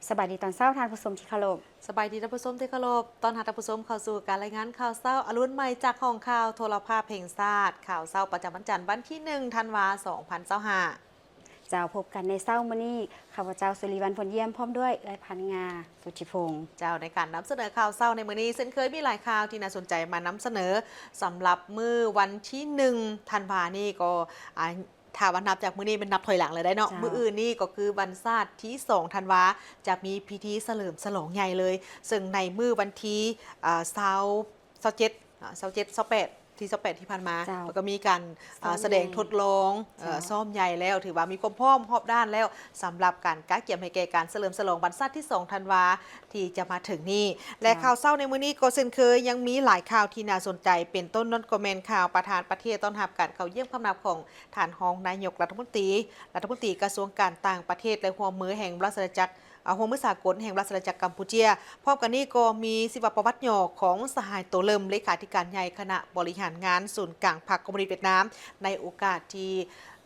ສະບາຍດີຕອນເຊົ້າທ່ານຜູ້ຊົມທີ່ເຄົາລົບ. ສະບາຍດີທ່ານຜູ້ຊົມທີ່ເຄົາລົບ. ຕ້ອນຮັບທ່ານຜູ້ຊົມເຂົ້າສູ່ການລາຍງານຂ່າວເຊົ້າອະລຸນໃໝ່ຈາກຫ້ອງຂ່າວໂທລະພາບແຫ່ງຊາດ. ຂ່າວເຊົ້າປະຈຳວັນຈັນ ວັນທີໜຶ່ງ ທັນວາ ສອງພັນຊາວຫ້າ. ເຈົ້າ, ພົບກັນໃນເຊົ້າມື້ນີ້, ຂ້າພະເຈົ້າ ສຸລິວັນ ພົນຢ້ຽມ ພ້ອມດ້ວຍເອື້ອຍພັນງາ ສຸທິພົງ. ເຈົ້າ, ໃນການນຳສະເໜີຂ່າວເຊົ້າໃນມື້ນີ້ ເຊັ່ນເຄີຍມີຫຼາຍຂ່າວທີ່ໜ້າສົນໃຈມານຳສະເໜີ. ສຳລັບມື້ວັນທີໜຶ່ງ ທັນວານີ້ກໍ ອາ ຖ້າວ່ານັບຈາກມື້ນີ້ແມ່ນນັບຖອຍຫຼັງເລີຍໄດ໋ເນາະ. ເຈົ້າ. ມື້ອື່ນນີ້ກໍຄືວັນຊາດທີສອງ ທັນວາ ຈະມີພິທີສະເຫຼີມສະຫຼອງໃຫຍ່ເລີຍ, ເຊິ່ງໃນມື້ວັນທີ ເອີ ຊາວ ຊາວເຈັດ ອາ ຊາວເຈັດ ຊາວແປດ ທີຊາວແປດທີ່ຜ່ານມາ ເຈົ້າ. ເພິ່ນກໍມີການ ເອີ ສະແດງທົດລອງ ເອີ ຊ້ອມໃຫຍ່ແລ້ວ, ຖືວ່າມີຄວາມພ້ອມຮອບດ້ານແລ້ວ ສຳລັບການກະກຽມໃຫ້ແກ່ການສະເຫຼີມສະຫຼອງວັນຊາດທີສອງ ທັນວາ ທີ່ຈະມາເຖິງນີ້. ແລະ ເຈົ້າ. ຂ່າວເຊົ້າໃນມື້ນີ້ກໍເຊັ່ນເຄີຍ ຍັງມີຫຼາຍຂ່າວທີ່ໜ້າສົນໃຈ, ເປັນຕົ້ນນັ້ນກໍແມ່ນຂ່າວປະທານປະເທດຕ້ອນຮັບການເຂົ້າຢ້ຽມຄຳນັບຂອງທ່ານຮອງນາຍົກລັດຖະມົນຕີ, ລັດຖະມົນຕີກະຊວງການຕ່າງປະເທດ ແລະ ຮ່ວມມືແຫ່ງລັດສະອານາຈັກ ອາ ຮ່ວມມືສາກົນແຫ່ງລັດສະອານາຈັກກຳປູເຈຍ. ພ້ອມກັນນີ້ກໍມີຊີວະປະຫວັດຫຍໍ້ຂອງສະຫາຍ ໂຕເລີມ ເລຂາທິການໃຫຍ່ຄະນະບໍລິຫານງານສູນກາງພັກຄອມມູນິດຫວຽດນາມ ໃນໂອກາດທີ່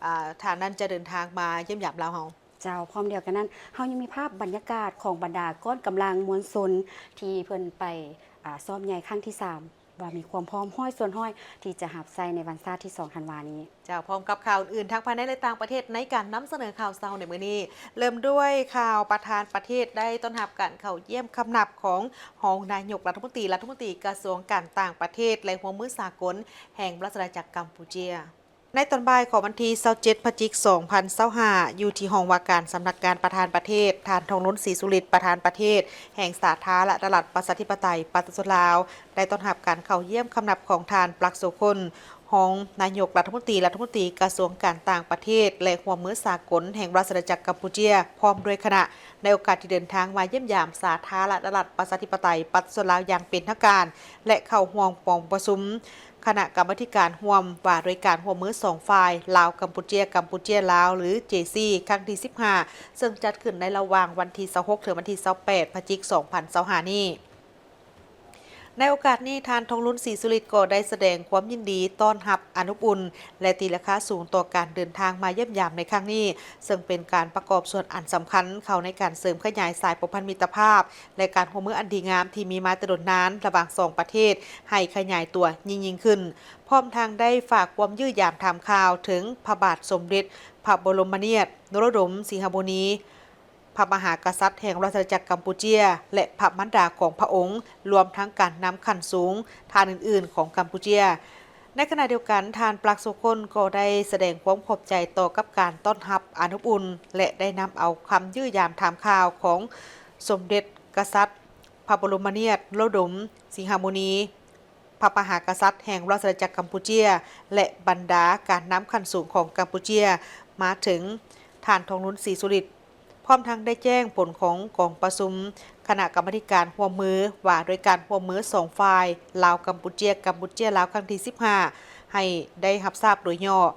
ອາ ທ່ານນັ້ນຈະເດີນທາງມາຢ້ຽມຢາມລາວເຮົາ. ເຈົ້າ, ພ້ອມດຽວກັນນັ້ນ ເຮົາຍັງມີພາບບັນຍາກາດຂອງບັນດາກ້ອນກຳລັງມວນຊົນທີ່ເພິ່ນໄປ ອາ ຊ້ອມໃຫຍ່ຄັ້ງທີສາມ ວ່າມີຄວາມພ້ອມຮ້ອຍສ່ວນຮ້ອຍທີ່ຈະຮັບໃຊ້ໃນວັນຊາດທີສອງ ທັນວານີ້. ເຈົ້າ, ພ້ອມກັບຂ່າວອື່ນໆ ທັງພາຍໃນ ແລະ ຕ່າງປະເທດ ໃນການນຳສະເໜີຂ່າວເຊົ້າໃນມື້ນີ້. ເລີ່ມດ້ວຍຂ່າວປະທານປະເທດໄດ້ຕ້ອນຮັບການເຂົ້າຢ້ຽມຄຳນັບຂອງຮອງນາຍົກລັດຖະມົນຕີ, ລັດຖະມົນຕີກະຊວງການຕ່າງປະເທດ ແລະ ຮ່ວມມືສາກົນແຫ່ງລັດສະອານາຈັກກຳປູເຈຍ. ໃນຕອນບ່າຍຂອງວັນທີຊາວເຈັດ ພະຈິກ ສອງພັນຊາວຫ້າ ຢູ່ທີ່ຫ້ອງວ່າການສຳນັກງານປະທານປະເທດ, ທ່ານ ທອງລຸນ ສີສຸລິດ ປະທານປະເທດແຫ່ງສາທາລະນະລັດ ປະຊາທິປະໄຕ ປະຊາຊົນລາວ ໄດ້ຕ້ອນຮັບການເຂົ້າຢ້ຽມຄຳນັບຂອງທ່ານ ປລັກ ໂສຄົນ ຮອງນາຍົກລັດຖະມົນຕີ, ລັດຖະມົນຕີກະຊວງການຕ່າງປະເທດ ແລະ ຮ່ວມມືສາກົນແຫ່ງລັດສະອານາຈັກກຳປູເຈຍ ພ້ອມດ້ວຍຄະນະ ໃນໂອກາດທີ່ເດີນທາງມາຢ້ຽມຢາມສາທາລະນະລັດ ປະຊາທິປະໄຕ ປະຊາຊົນລາວຢ່າງເປັນທາງການ ແລະ ເຂົ້າຮ່ວມກອງປະຊຸມ ຄະນະກຳມາທິການຮ່ວມວ່າດ້ວຍການຮ່ວມມືສອງຝ່າຍ ລາວ-ກຳປູເຈຍ, ກຳປູເຈຍ-ລາວ ຫຼື ເຈຊີ ຄັ້ງທີສິບຫ້າ ເຊິ່ງຈັດຂຶ້ນໃນລະຫວ່າງວັນທີຊາວຫົກ ເຖິງວັນທີຊາວແປດ ພະຈິກ ສອງພັນຊາວຫ້ານີ້. ໃນໂອກາດນີ້ ທ່ານ ທອງລຸນ ສີສຸລິດ ກໍໄດ້ສະແດງຄວາມຍິນດີຕ້ອນຮັບອັນອົບອຸ່ນ ແລະ ຕີລາຄາສູງຕໍ່ການເດີນທາງມາຢ້ຽມຢາມໃນຄັ້ງນີ້, ເຊິ່ງເປັນການປະກອບສ່ວນອັນສຳຄັນເຂົ້າໃນການເສີມຂະຫຍາຍສາຍພົວພັນມິດຕະພາບ ແລະ ການຮ່ວມມືອັນດີງາມທີ່ມີມາແຕ່ດົນນານລະຫວ່າງສອງປະເທດໃຫ້ຂະຫຍາຍຕົວຍິ່ງໆຂຶ້ນ, ພ້ອມທັງໄດ້ຝາກຄວາມຢ້ຽມຢາມຖາມຂ່າວເຖິງພະບາດສົມເດັດພະບໍລົມມະນາດ ນະໂຣດົມ ສິງຫະມຸນີ ພະມະຫາກະສັດແຫ່ງລັດສະອານາຈັກກຳປູເຈຍ ແລະ ພະມານດາຂອງພະອົງ, ລວມທັງການນຳຂັ້ນສູງທ່ານອື່ນໆຂອງກຳປູເຈຍ. ໃນຂະນະດຽວກັນ, ທ່ານ ປລັກ ໂສຄົນ ກໍໄດ້ສະແດງຄວາມຂອບໃຈຕໍ່ກັບການຕ້ອນຮັບອັນອົບອຸ່ນ ແລະ ໄດ້ນຳເອົາຄຳຢ້ຽມຢາມຖາມຂ່າວຂອງສົມເດັດກະສັດພະບໍລົມມະນາດ ນະໂຣດົມ ສິງຫະມຸນີ ພະມະຫາກະສັດແຫ່ງລັດສະອານາຈັກກຳປູເຈຍ ແລະ ບັນດາການນຳຂັ້ນສູງຂອງກຳປູເຈຍ ມາເຖິງທ່ານ ທອງລຸນ ສີສຸລິດ ພ້ອມທັງໄດ້ແຈ້ງຜົນຂອງກອງປະຊຸມຄະນະກຳມາທິການຮ່ວມມືວ່າດ້ວຍການຮ່ວມມືສອງຝ່າຍ ລາວ-ກຳປູເຈຍ, ກຳປູເຈຍ-ລາວ ຄັ້ງທີສິບຫ້າ ໃຫ້ໄດ້ຮັບຊາບໂດຍຫຍໍ້.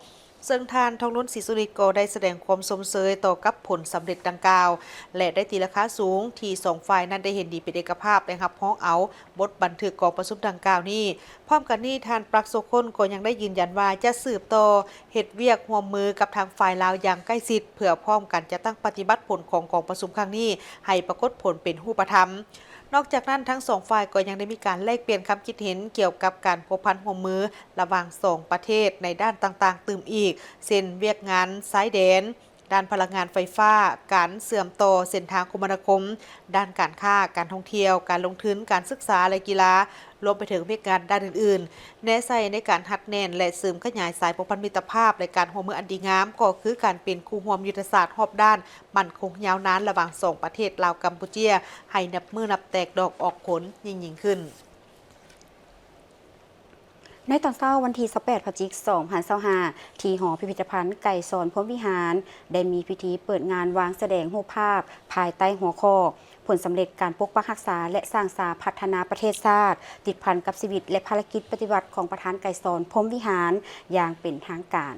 ເຊິ່ງທ່ານ ທອງລຸນ ສີສຸລິດ ກໍໄດ້ສະແດງຄວາມຊົມເຊີຍຕໍ່ກັບຜົນສຳເລັດດັ່ງກ່າວ ແລະ ໄດ້ຕີລາຄາສູງທີ່ສອງຝ່າຍນັ້ນໄດ້ເຫັນດີເປັນເອກະພາບ ແລະ ຮັບຮອງເອົາບົດບັນທຶກກອງປະຊຸມດັ່ງກ່າວນີ້. ພ້ອມກັນນີ້, ທ່ານ ປລັກ ໂສຄົນ ກໍຍັງໄດ້ຢືນຢັນວ່າຈະສືບຕໍ່ເຮັດວຽກຮ່ວມມືກັບທາງຝ່າຍລາວຢ່າງໃກ້ຊິດ ເພື່ອພ້ອມກັນຈັດຕັ້ງປະຕິບັດຜົນຂອງກອງປະຊຸມຄັ້ງນີ້ໃຫ້ປາກົດຜົນເປັນຮູບປະທຳ. ນອກຈາກນັ້ນ, ທັງສອງຝ່າຍກໍຍັງໄດ້ມີການແລກປ່ຽນຄຳຄິດເຫັນກ່ຽວກັບການພົວພັນຮ່ວມມືລະຫວ່າງສອງປະເທດໃນດ້ານຕ່າງໆຕື່ມອີກ, ເຊັ່ນ ວຽກງານຊາຍແດນ, ດ້ານພະລັງງານໄຟຟ້າ, ການເຊື່ອມຕໍ່ເສັ້ນທາງຄົມມະນາຄົມ, ດ້ານການຄ້າ, ການທ່ອງທ່ຽວ, ການລົງທຶນ, ການສຶກສາ ແລະ ກິລາ, ລວມໄປເຖິງວຽກງານດ້ານອື່ນໆ, ແນໃສ່ໃນການຮັດແໜ້ນ ແລະ ເສີມຂະຫຍາຍສາຍພົວພັນມິດຕະພາບ ແລະ ການຮ່ວມມືອັນດີງາມ, ກໍຄືການເປັນຄູ່ຮ່ວມຍຸດທະສາດຮອບດ້ານ ໝັ້ນຄົງຍາວນານລະຫວ່າງສອງປະເທດລາວ-ກຳປູເຈຍ ໃຫ້ນັບມື້ນັບແຕກດອກອອກຜົນຍິ່ງໆຂຶ້ນ. ໃນຕອນເຊົ້າວັນທີຊາວແປດ ພະຈິກ ສອງພັນຊາວຫ້າ ທີ່ຫໍພິພິທະພັນໄກສອນ ພົມວິຫານ ໄດ້ມີພິທີເປີດງານວາງສະແດງຮູບພາບ ພາຍໃຕ້ຫົວຂໍ້ ຜົນສຳເລັດການປົກປັກຮັກສາ ແລະ ສ້າງສາພັດທະນາປະເທດຊາດ ຕິດພັນກັບຊີວິດ ແລະ ພາລະກິດປະຕິວັດຂອງປະທານໄກສອນ ພົມວິຫານ ຢ່າງເປັນທາງການ.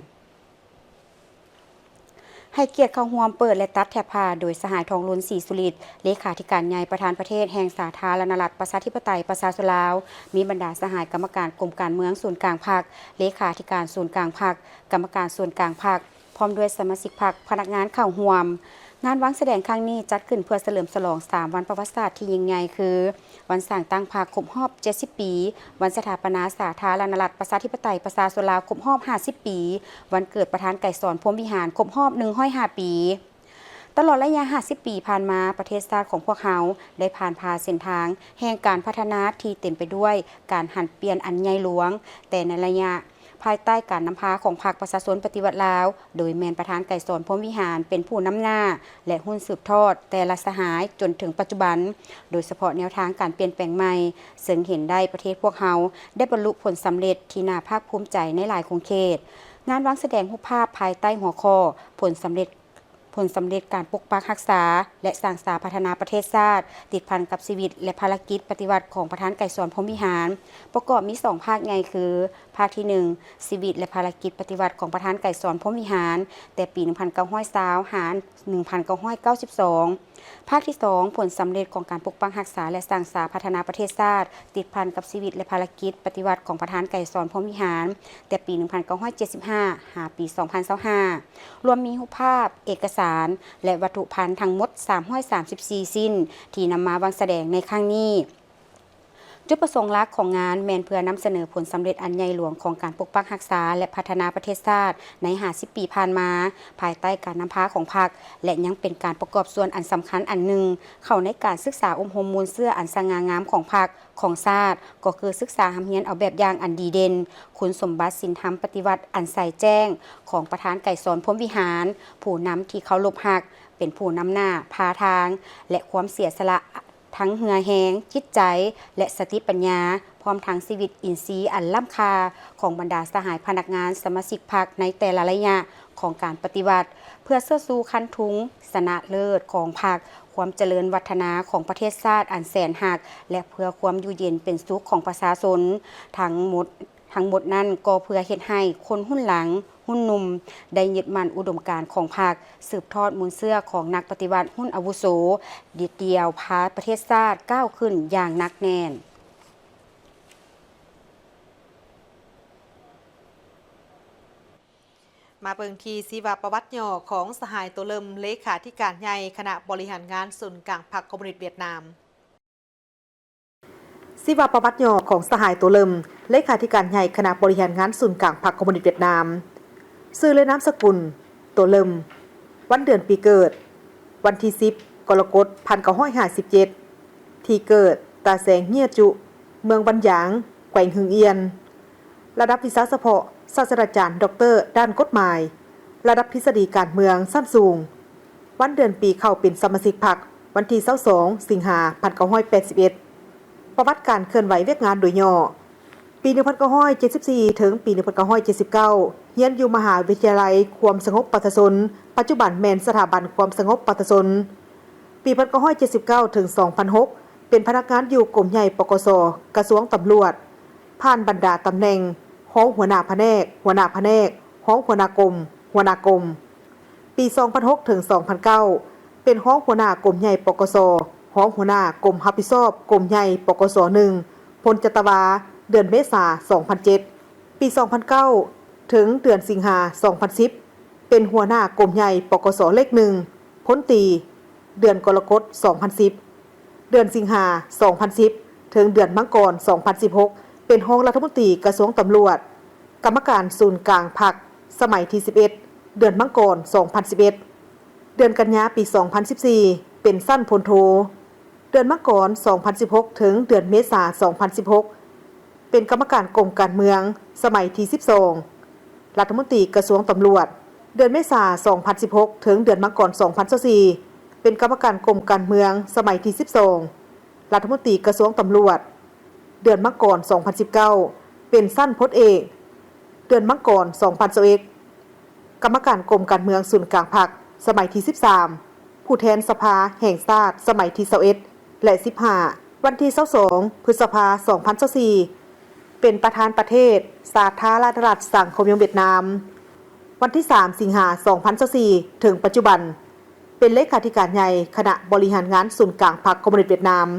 ໃຫ້ກຽດເຂົ້າຮ່ວມເປີດ ແລະ ຕັດແຖບຜ້າໂດຍສະຫາຍ ທອງລຸນ ສີສຸລິດ ເລຂາທິການໃຫຍ່ປະທານປະເທດແຫ່ງສາທາລະນະລັດ ປະຊາທິປະໄຕ ປະຊາຊົນລາວ, ມີບັນດາສະຫາຍກຳມະການກົມການເມືອງສູນກາງພັກ, ເລຂາທິການສູນກາງພັກ, ກຳມະການສູນກາງພັກ, ພ້ອມດ້ວຍສະມາຊິກພັກ, ພະນັກງານເຂົ້າຮ່ວມ. ງານວາງສະແດງຄັ້ງນີ້ຈັດຂຶ້ນເພື່ອສະເຫຼີມສະຫຼອງສາມວັນປະຫວັດສາດທີ່ຍິ່ງໃຫຍ່ ຄື ວັນສ້າງຕັ້ງພັກຄົບຮອບເຈັດສິບປີ, ວັນສະຖາປະນາສາທາລະນະລັດປະຊາທິປະໄຕປະຊາຊົນລາວຄົບຮອບຫ້າສິບປີ, ວັນເກີດປະທານໄກສອນ ພົມວິຫານ ຄົບຮອບໜຶ່ງຮ້ອຍຫ້າປີ. ຕະຫຼອດໄລຍະຫ້າສິບປີຜ່ານມາ, ປະເທດຊາດຂອງພວກເຮົາໄດ້ຜ່ານຜ່າເສັ້ນທາງແຫ່ງການພັດທະນາທີ່ເຕັມໄປດ້ວຍການຫັນປ່ຽນອັນໃຫຍ່ຫຼວງ, ແຕ່ໃນໄລຍະ ພາຍໃຕ້ການນຳພາຂອງພັກປະຊາຊົນປະຕິວັດລາວ, ໂດຍແມ່ນປະທານໄກສອນ ພົມວິຫານ ເປັນຜູ້ນຳໜ້າ ແລະ ຮຸ່ນສືບທອດແຕ່ລະສະຫາຍຈົນເຖິງປັດຈຸບັນ, ໂດຍສະເພາະແນວທາງການປ່ຽນແປງໃໝ່, ເຊິ່ງເຫັນໄດ້ປະເທດພວກເຮົາໄດ້ບັນລຸຜົນສຳເລັດທີ່ໜ້າພາກພູມໃຈໃນຫຼາຍຂົງເຂດ. ງານວາງສະແດງຮູບພາບພາຍໃຕ້ຫົວຂໍ້ ຜົນສຳເລັດ ຜົນສຳເລັດການປົກປັກຮັກສາ ແລະ ສ້າງສາພັດທະນາປະເທດຊາດ ຕິດພັນກັບຊີວິດ ແລະ ພາລະກິດປະຕິວັດຂອງປະທານໄກສອນ ພົມວິຫານ ປະກອບມີສອງພາກໃຫຍ່ຄື ພາກທີໜຶ່ງ ຊີວິດ ແລະ ພາລະກິດປະຕິວັດຂອງປະທານໄກສອນ ພົມວິຫານ ແຕ່ປີໜຶ່ງພັນເກົ້າຮ້ອຍຊາວ ຫາ ໜຶ່ງພັນເກົ້າຮ້ອຍເກົ້າສິບສອງ, ພາກທີສອງ ຜົນສຳເລັດຂອງການປົກປັກຮັກສາ ແລະ ສ້າງສາພັດທະນາປະເທດຊາດ ຕິດພັນກັບຊີວິດ ແລະ ພາລະກິດປະຕິວັດຂອງປະທານໄກສອນ ພົມວິຫານ ແຕ່ປີໜຶ່ງພັນເກົ້າຮ້ອຍເຈັດສິບຫ້າ ຫາປີສອງພັນຊາວຫ້າ ລວມມີຮູບພາບ, ເອກະສານ ແລະ ວັດຖຸພັນທັງໝົດສາມຮ້ອຍສາມສິບສີ່ຊິ້ນ ທີ່ນຳມາວາງສະແດງໃນຄັ້ງນີ້. ຈຸດປະສົງຫຼັກຂອງງານແມ່ນເພື່ອນຳສະເໜີຜົນສຳເລັດອັນໃຫຍ່ຫຼວງຂອງການປົກປັກຮັກສາ ແລະ ພັດທະນາປະເທດຊາດໃນຫ້າສິບປີຜ່ານມາ, ພາຍໃຕ້ການນຳພາຂອງພັກ ແລະ ຍັງເປັນການປະກອບສ່ວນອັນສຳຄັນອັນໜຶ່ງເຂົ້າໃນການສຶກສາອົບຮົມມູນເຊື້ອອັນສະຫງ່າງາມຂອງພັກ, ຂອງຊາດ, ກໍຄືສຶກສາຮ່ຳຮຽນເອົາແບບຢ່າງອັນດີເດັ່ນ, ຄຸນສົມບັດສິນທຳປະຕິວັດອັນໃສແຈ້ງຂອງປະທານໄກສອນ ພົມວິຫານ, ຜູ້ນຳທີ່ເຄົາລົບຮັກ, ເປັນຜູ້ນຳໜ້າ, ພາທາງ ແລະ ຄວາມເສຍສະຫຼະ ທັງເຫື່ອແຮງ, ຈິດໃຈ ແລະ ສະຕິປັນຍາ, ພ້ອມທັງຊີວິດອິນຊີອັນລ້ຳຄ່າຂອງບັນດາສະຫາຍພະນັກງານສະມາຊິກພັກໃນແຕ່ລະໄລຍະຂອງການປະຕິວັດ, ເພື່ອເຊີດຊູຄັນທຸງຊະນະເລີດຂອງພັກ, ຄວາມຈະເລີນວັດທະນາຂອງປະເທດຊາດອັນແສນຮັກ ແລະ ເພື່ອຄວາມຢູ່ເຢັນເປັນສຸກຂອງປະຊາຊົນທັງໝົດ. ທັງໝົດນັ້ນກໍເພື່ອເຮັດໃຫ້ຄົນຮຸ່ນຫຼັງ, ຮຸ່ນໜຸ່ມ ໄດ້ຍຶດໝັ້ນອຸດົມການຂອງພັກ, ສືບທອດມູນເຊື້ອຂອງນັກປະຕິວັດຮຸ່ນອາວຸໂສ, ດຽວພາປະເທດຊາດກ້າວຂຶ້ນຢ່າງໜັກແໜ້ນ. ມາເບິ່ງທີ່ຊີວະປະຫວັດຫຍໍ້ຂອງສະຫາຍ ໂຕເລີມ ເລຂາທິການໃຫຍ່ຄະນະບໍລິຫານງານສູນກາງພັກຄອມມູນິດຫວຽດນາມ. ຊີວະປະຫວັດຫຍໍ້ຂອງສະຫາຍ ໂຕເລີມ ເລຂາທິການໃຫຍ່ຄະນະບໍລິຫານງານສູນກາງພັກຄອມມູນິດຫວຽດນາມ. ຊື່ ແລະ ນາມສະກຸນ ໂຕເລີມ. ວັນເດືອນປີເກີດ ວັນທີສິບ ກໍລະກົດ ພັນເກົ້າຮ້ອຍຫ້າສິບເຈັດ. ທີ່ເກີດ ຕາແສງເຫຍຍະຈຸ, ເມືອງວັນຢາງ, ແຂວງຫຶງອຽນ. ລະດັບວິຊາສະເພາະ ສາດສະດາຈານ ດັອກເຕີ ດ້ານກົດໝາຍ, ລະດັບທິດສະດີການເມືອງຊັ້ນສູງ. ວັນເດືອນປີເຂົ້າເປັນສະມາຊິກພັກ ວັນທີຊາວສອງ ສິງຫາ ພັນເກົ້າຮ້ອຍແປດສິບເອັດ. ປະຫວັດການເຄື່ອນໄຫວວຽກງານໂດຍຫຍໍ້. ປີໜຶ່ງພັນເກົ້າຮ້ອຍເຈັດສິບສີ່ ເຖິງປີໜຶ່ງພັນເກົ້າຮ້ອຍເຈັດສິບເກົ້າ ຮຽນຢູ່ມະຫາວິທະຍາໄລຄວາມສະຫງົບປະຊາຊົນ, ປັດຈຸບັນແມ່ນສະຖາບັນຄວາມສະຫງົບປະຊາຊົນ. ປີໜຶ່ງພັນເກົ້າຮ້ອຍເຈັດສິບເກົ້າ ເຖິງ ສອງພັນຫົກ ເປັນພະນັກງານຢູ່ກົມໃຫຍ່ ປກສ ກະຊວງຕຳຫຼວດ, ຜ່ານບັນດາຕຳແໜ່ງ ຮອງຫົວໜ້າພະແນກ, ຫົວໜ້າພະແນກ, ຮອງຫົວໜ້າກົມ, ຫົວໜ້າກົມ. ປີສອງພັນຫົກ ເຖິງ ສອງພັນເກົ້າ ເປັນຮອງຫົວໜ້າກົມໃຫຍ່ ປກສ, ຮອງຫົວໜ້າກົມຮັບຜິດຊອບກົມໃຫຍ່ ປກສ ໜຶ່ງ ພົນຈັດຕະວາ ເດືອນເມສາ ສອງພັນເຈັດ. ປີສອງພັນເກົ້າ ເຖິງເດືອນສິງຫາ ສອງພັນສິບ ເປັນຫົວໜ້າກົມໃຫຍ່ ປກສ ເລກໜຶ່ງ ພົນຕີ ເດືອນກໍລະກົດ ສອງພັນສິບ. ເດືອນສິງຫາ ສອງພັນສິບ ເຖິງເດືອນມັງກອນ ສອງພັນສິບຫົກ ເປັນຮອງລັດຖະມົນຕີກະຊວງຕຳຫຼວດ, ກຳມະການສູນກາງພັກ ສະໄໝທີສິບເອັດ ເດືອນມັງກອນ ສອງພັນສິບເອັດ. ເດືອນກັນຍາປີສອງພັນສິບສີ່ ເປັນຊັ້ນພົນໂທ. ເດືອນມັງກອນ ສອງພັນສິບຫົກ ເຖິງເດືອນເມສາ ສອງພັນສິບຫົກ ເປັນກຳມະການກົມການເມືອງ ສະໄໝທີສິບສອງ ລັດຖະມົນຕີກະຊວງຕຳຫຼວດ. ເດືອນເມສາ ສອງພັນສິບຫົກ ເຖິງເດືອນມັງກອນ ສອງພັນຊາວສີ່ ເປັນກຳມະການກົມການເມືອງ ສະໄໝທີສິບສອງ ລັດຖະມົນຕີກະຊວງຕຳຫຼວດ. ເດືອນມັງກອນ ສອງພັນສິບເກົ້າ ເປັນຊັ້ນພົນເອກ. ເດືອນມັງກອນ ສອງພັນຊາວເອັດ ກຳມະການກົມການເມືອງສູນກາງພັກ ສະໄໝທີສິບສາມ ຜູ້ແທນສະພາແຫ່ງຊາດ ສະໄໝທີຊາວເອັດ ແລະ ສິບຫ້າ. ວັນທີຊາວສອງ ພຶດສະພາ ສອງພັນຊາວສີ່ ເປັນປະທານປະເທດ ສາທາລະນະລັດສັງຄົມນິຍົມຫວຽດນາມ. ວັນທີສາມ ສິງຫາ ສອງພັນຊາວສີ່ ເຖິງປັດຈຸບັນ ເປັນເລຂາທິການໃຫຍ່ຄະນະບໍລິຫານງານສູນກາງພັກຄອມມູນິດຫວຽດນາມ.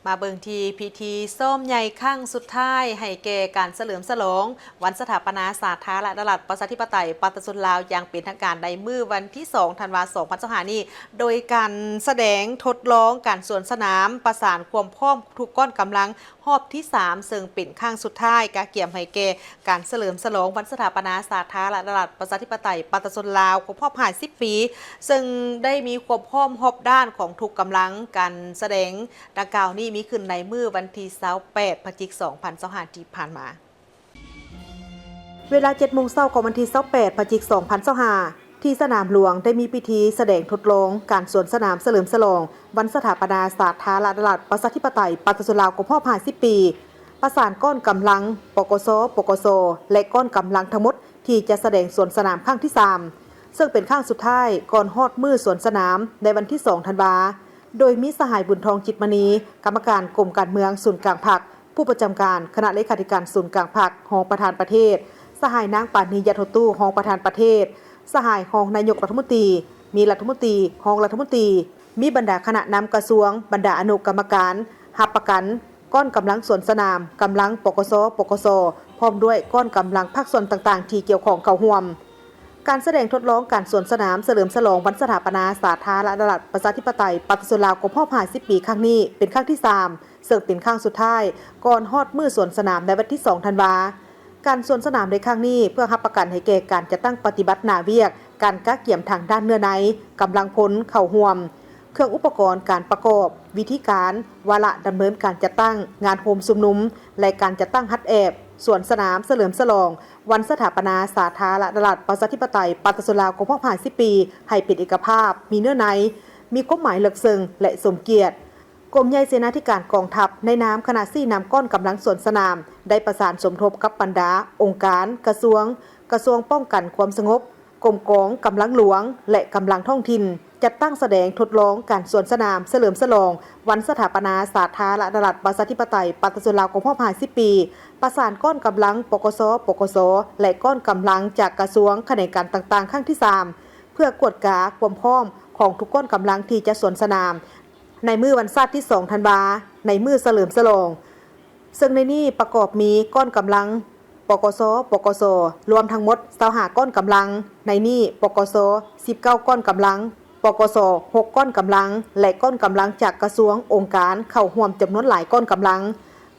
ມາເບິ່ງທີ່ພິທີຊ້ອມໃຫຍ່ຄັ້ງສຸດທ້າຍໃຫ້ແກ່ການສະເຫຼີມສະຫຼອງວັນສະຖາປະນາສາທາລະນະລັດ ປະຊາທິປະໄຕ ປະຊາຊົນລາວ ຢ່າງເປັນທາງການໃນມື້ວັນທີສອງ ທັນວາ ສອງພັນຊາວຫ້ານີ້ ໂດຍການສະແດງທົດລອງການສວນສະໜາມ ປະສານຄວາມພ້ອມທຸກກ້ອນກຳລັງ ຮອບທີສາມ ເຊິ່ງເປັນຄັ້ງສຸດທ້າຍ ກະກຽມໃຫ້ແກ່ການສະເຫຼີມສະຫຼອງວັນສະຖາປະນາສາທາລະນະລັດ ປະຊາທິປະໄຕ ປະຊາຊົນລາວ ຄົບຮອບຫ້າສິບປີ ເຊິ່ງໄດ້ມີຄວາມພ້ອມຮອບດ້ານຂອງທຸກກຳລັງ. ການສະແດງດັ່ງກ່າວນີ້ມີຂຶ້ນໃນມື້ວັນທີຊາວແປດ ພະຈິກ ສອງພັນຊາວຫ້າທີ່ຜ່ານມາ. ເວລາເຈັດໂມງເຊົ້າຂອງວັນທີຊາວແປດ ພະຈິກ ສອງພັນຊາວຫ້າ ທີ່ສະໜາມຫຼວງໄດ້ມີພິທີສະແດງທົດລອງການສວນສະໜາມສະເຫຼີມສະຫຼອງວັນສະຖາປະນາສາທາລະນະລັດ ປະຊາທິປະໄຕ ປະຊາຊົນລາວ ຄົບຮອບຫ້າສິບປີ ປະສານກ້ອນກຳລັງ ປກສ, ປກສ ແລະ ກ້ອນກຳລັງທັງໝົດທີ່ຈະສະແດງສວນສະໜາມຄັ້ງທີສາມ ເຊິ່ງເປັນຄັ້ງສຸດທ້າຍກ່ອນຮອດມື້ສວນສະໜາມໃນວັນທີສອງ ທັນວາ. ໂດຍມີສະຫາຍ ບຸນທອງ ຈິດມະນີ ກຳມະການກົມການເມືອງສູນກາງພັກ, ຜູ້ປະຈຳການຄະນະເລຂາທິການສູນກາງພັກ, ຮອງປະທານປະເທດ, ສະຫາຍ ນາງ ປານີ ຢາດໂຮຕູ້ ຮອງປະທານປະເທດ, ສະຫາຍ ຮອງນາຍົກລັດຖະມົນຕີ, ມີລັດຖະມົນຕີ, ຮອງລັດຖະມົນຕີ, ມີບັນດາຄະນະນຳກະຊວງ, ບັນດາອະນຸກຳມະການ, ຮັບປະກັນກ້ອນກຳລັງສວນສະໜາມ, ກຳລັງ ປກສ, ປກສ ພ້ອມດ້ວຍກ້ອນກຳລັງພາກສ່ວນຕ່າງໆທີ່ກ່ຽວຂ້ອງເຂົ້າຮ່ວມ. ການສະແດງທົດລອງການສວນສະໜາມສະເຫຼີມສະຫຼອງວັນສະຖາປະນາສາທາລະນະລັດ ປະຊາທິປະໄຕ ປະຊາຊົນລາວ ຄົບຮອບຫ້າສິບປີຄັ້ງນີ້ ເປັນຄັ້ງທີສາມ ເຊິ່ງເປັນຄັ້ງສຸດທ້າຍກ່ອນຮອດມື້ສວນສະໜາມໃນວັນທີສອງ ທັນວາ. ການສວນສະໜາມໃນຄັ້ງນີ້ ເພື່ອຮັບປະກັນໃຫ້ແກ່ການຈັດຕັ້ງປະຕິບັດໜ້າວຽກ, ການກະກຽມທາງດ້ານເນື້ອໃນ, ກຳລັງພົນເຂົ້າຮ່ວມ, ເຄື່ອງອຸປະກອນການປະກອບ, ວິທີການ, ວາລະດຳເນີນການຈັດຕັ້ງງານໂຮມຊຸມນຸມ ແລະ ການຈັດຕັ້ງຮັດແອບສວນສະໜາມສະເຫຼີມສະຫຼອງ ວັນສະຖາປະນາສາທາລະນະລັດ ປະຊາທິປະໄຕ ປະຊາຊົນລາວ ຄົບຮອບຫ້າສິບປີ ໃຫ້ເປັນເອກະພາບ, ມີເນື້ອໃນ, ມີຄວາມໝາຍເລິກເຊິ່ງ ແລະ ສົມກຽດ. ກົມໃຫຍ່ເສນາທິການກອງທັບ ໃນນາມຄະນະຊີ້ນຳກ້ອນກຳລັງສວນສະໜາມ ໄດ້ປະສານສົມທົບກັບບັນດາອົງການ, ກະຊວງ, ກະຊວງປ້ອງກັນຄວາມສະຫງົບ, ກົມກອງກຳລັງຫຼວງ ແລະ ກຳລັງທ້ອງຖິ່ນ ຈັດຕັ້ງສະແດງທົດລອງການສວນສະໜາມສະເຫຼີມສະຫຼອງວັນສະຖາປະນາສາທາລະນະລັດ ປະຊາທິປະໄຕ ປະຊາຊົນລາວ ຄົບຮອບຫ້າສິບປີ, ປະສານກ້ອນກຳລັງ ປກສ, ປກສ ແລະ ກ້ອນກຳລັງຈາກກະຊວງ, ຂະແໜງການຕ່າງໆ ຄັ້ງທີສາມ ເພື່ອກວດກາຄວາມພ້ອມຂອງທຸກກ້ອນກຳລັງທີ່ຈະສວນສະໜາມ ໃນມື້ວັນຊາດທີສອງ ທັນວາ ໃນມື້ສະເຫຼີມສະຫຼອງ. ເຊິ່ງໃນນີ້ປະກອບມີກ້ອນກຳລັງ ປກສ, ປກສ ລວມທັງໝົດຊາວຫ້າກ້ອນກຳລັງ, ໃນນີ້ ປກສ ສິບເກົ້າກ້ອນກຳລັງ, ປກສ ຫົກກ້ອນກຳລັງ ແລະ ກ້ອນກຳລັງຈາກກະຊວງ, ອົງການ ເຂົ້າຮ່ວມຈຳນວນຫຼາຍກ້ອນກຳລັງ.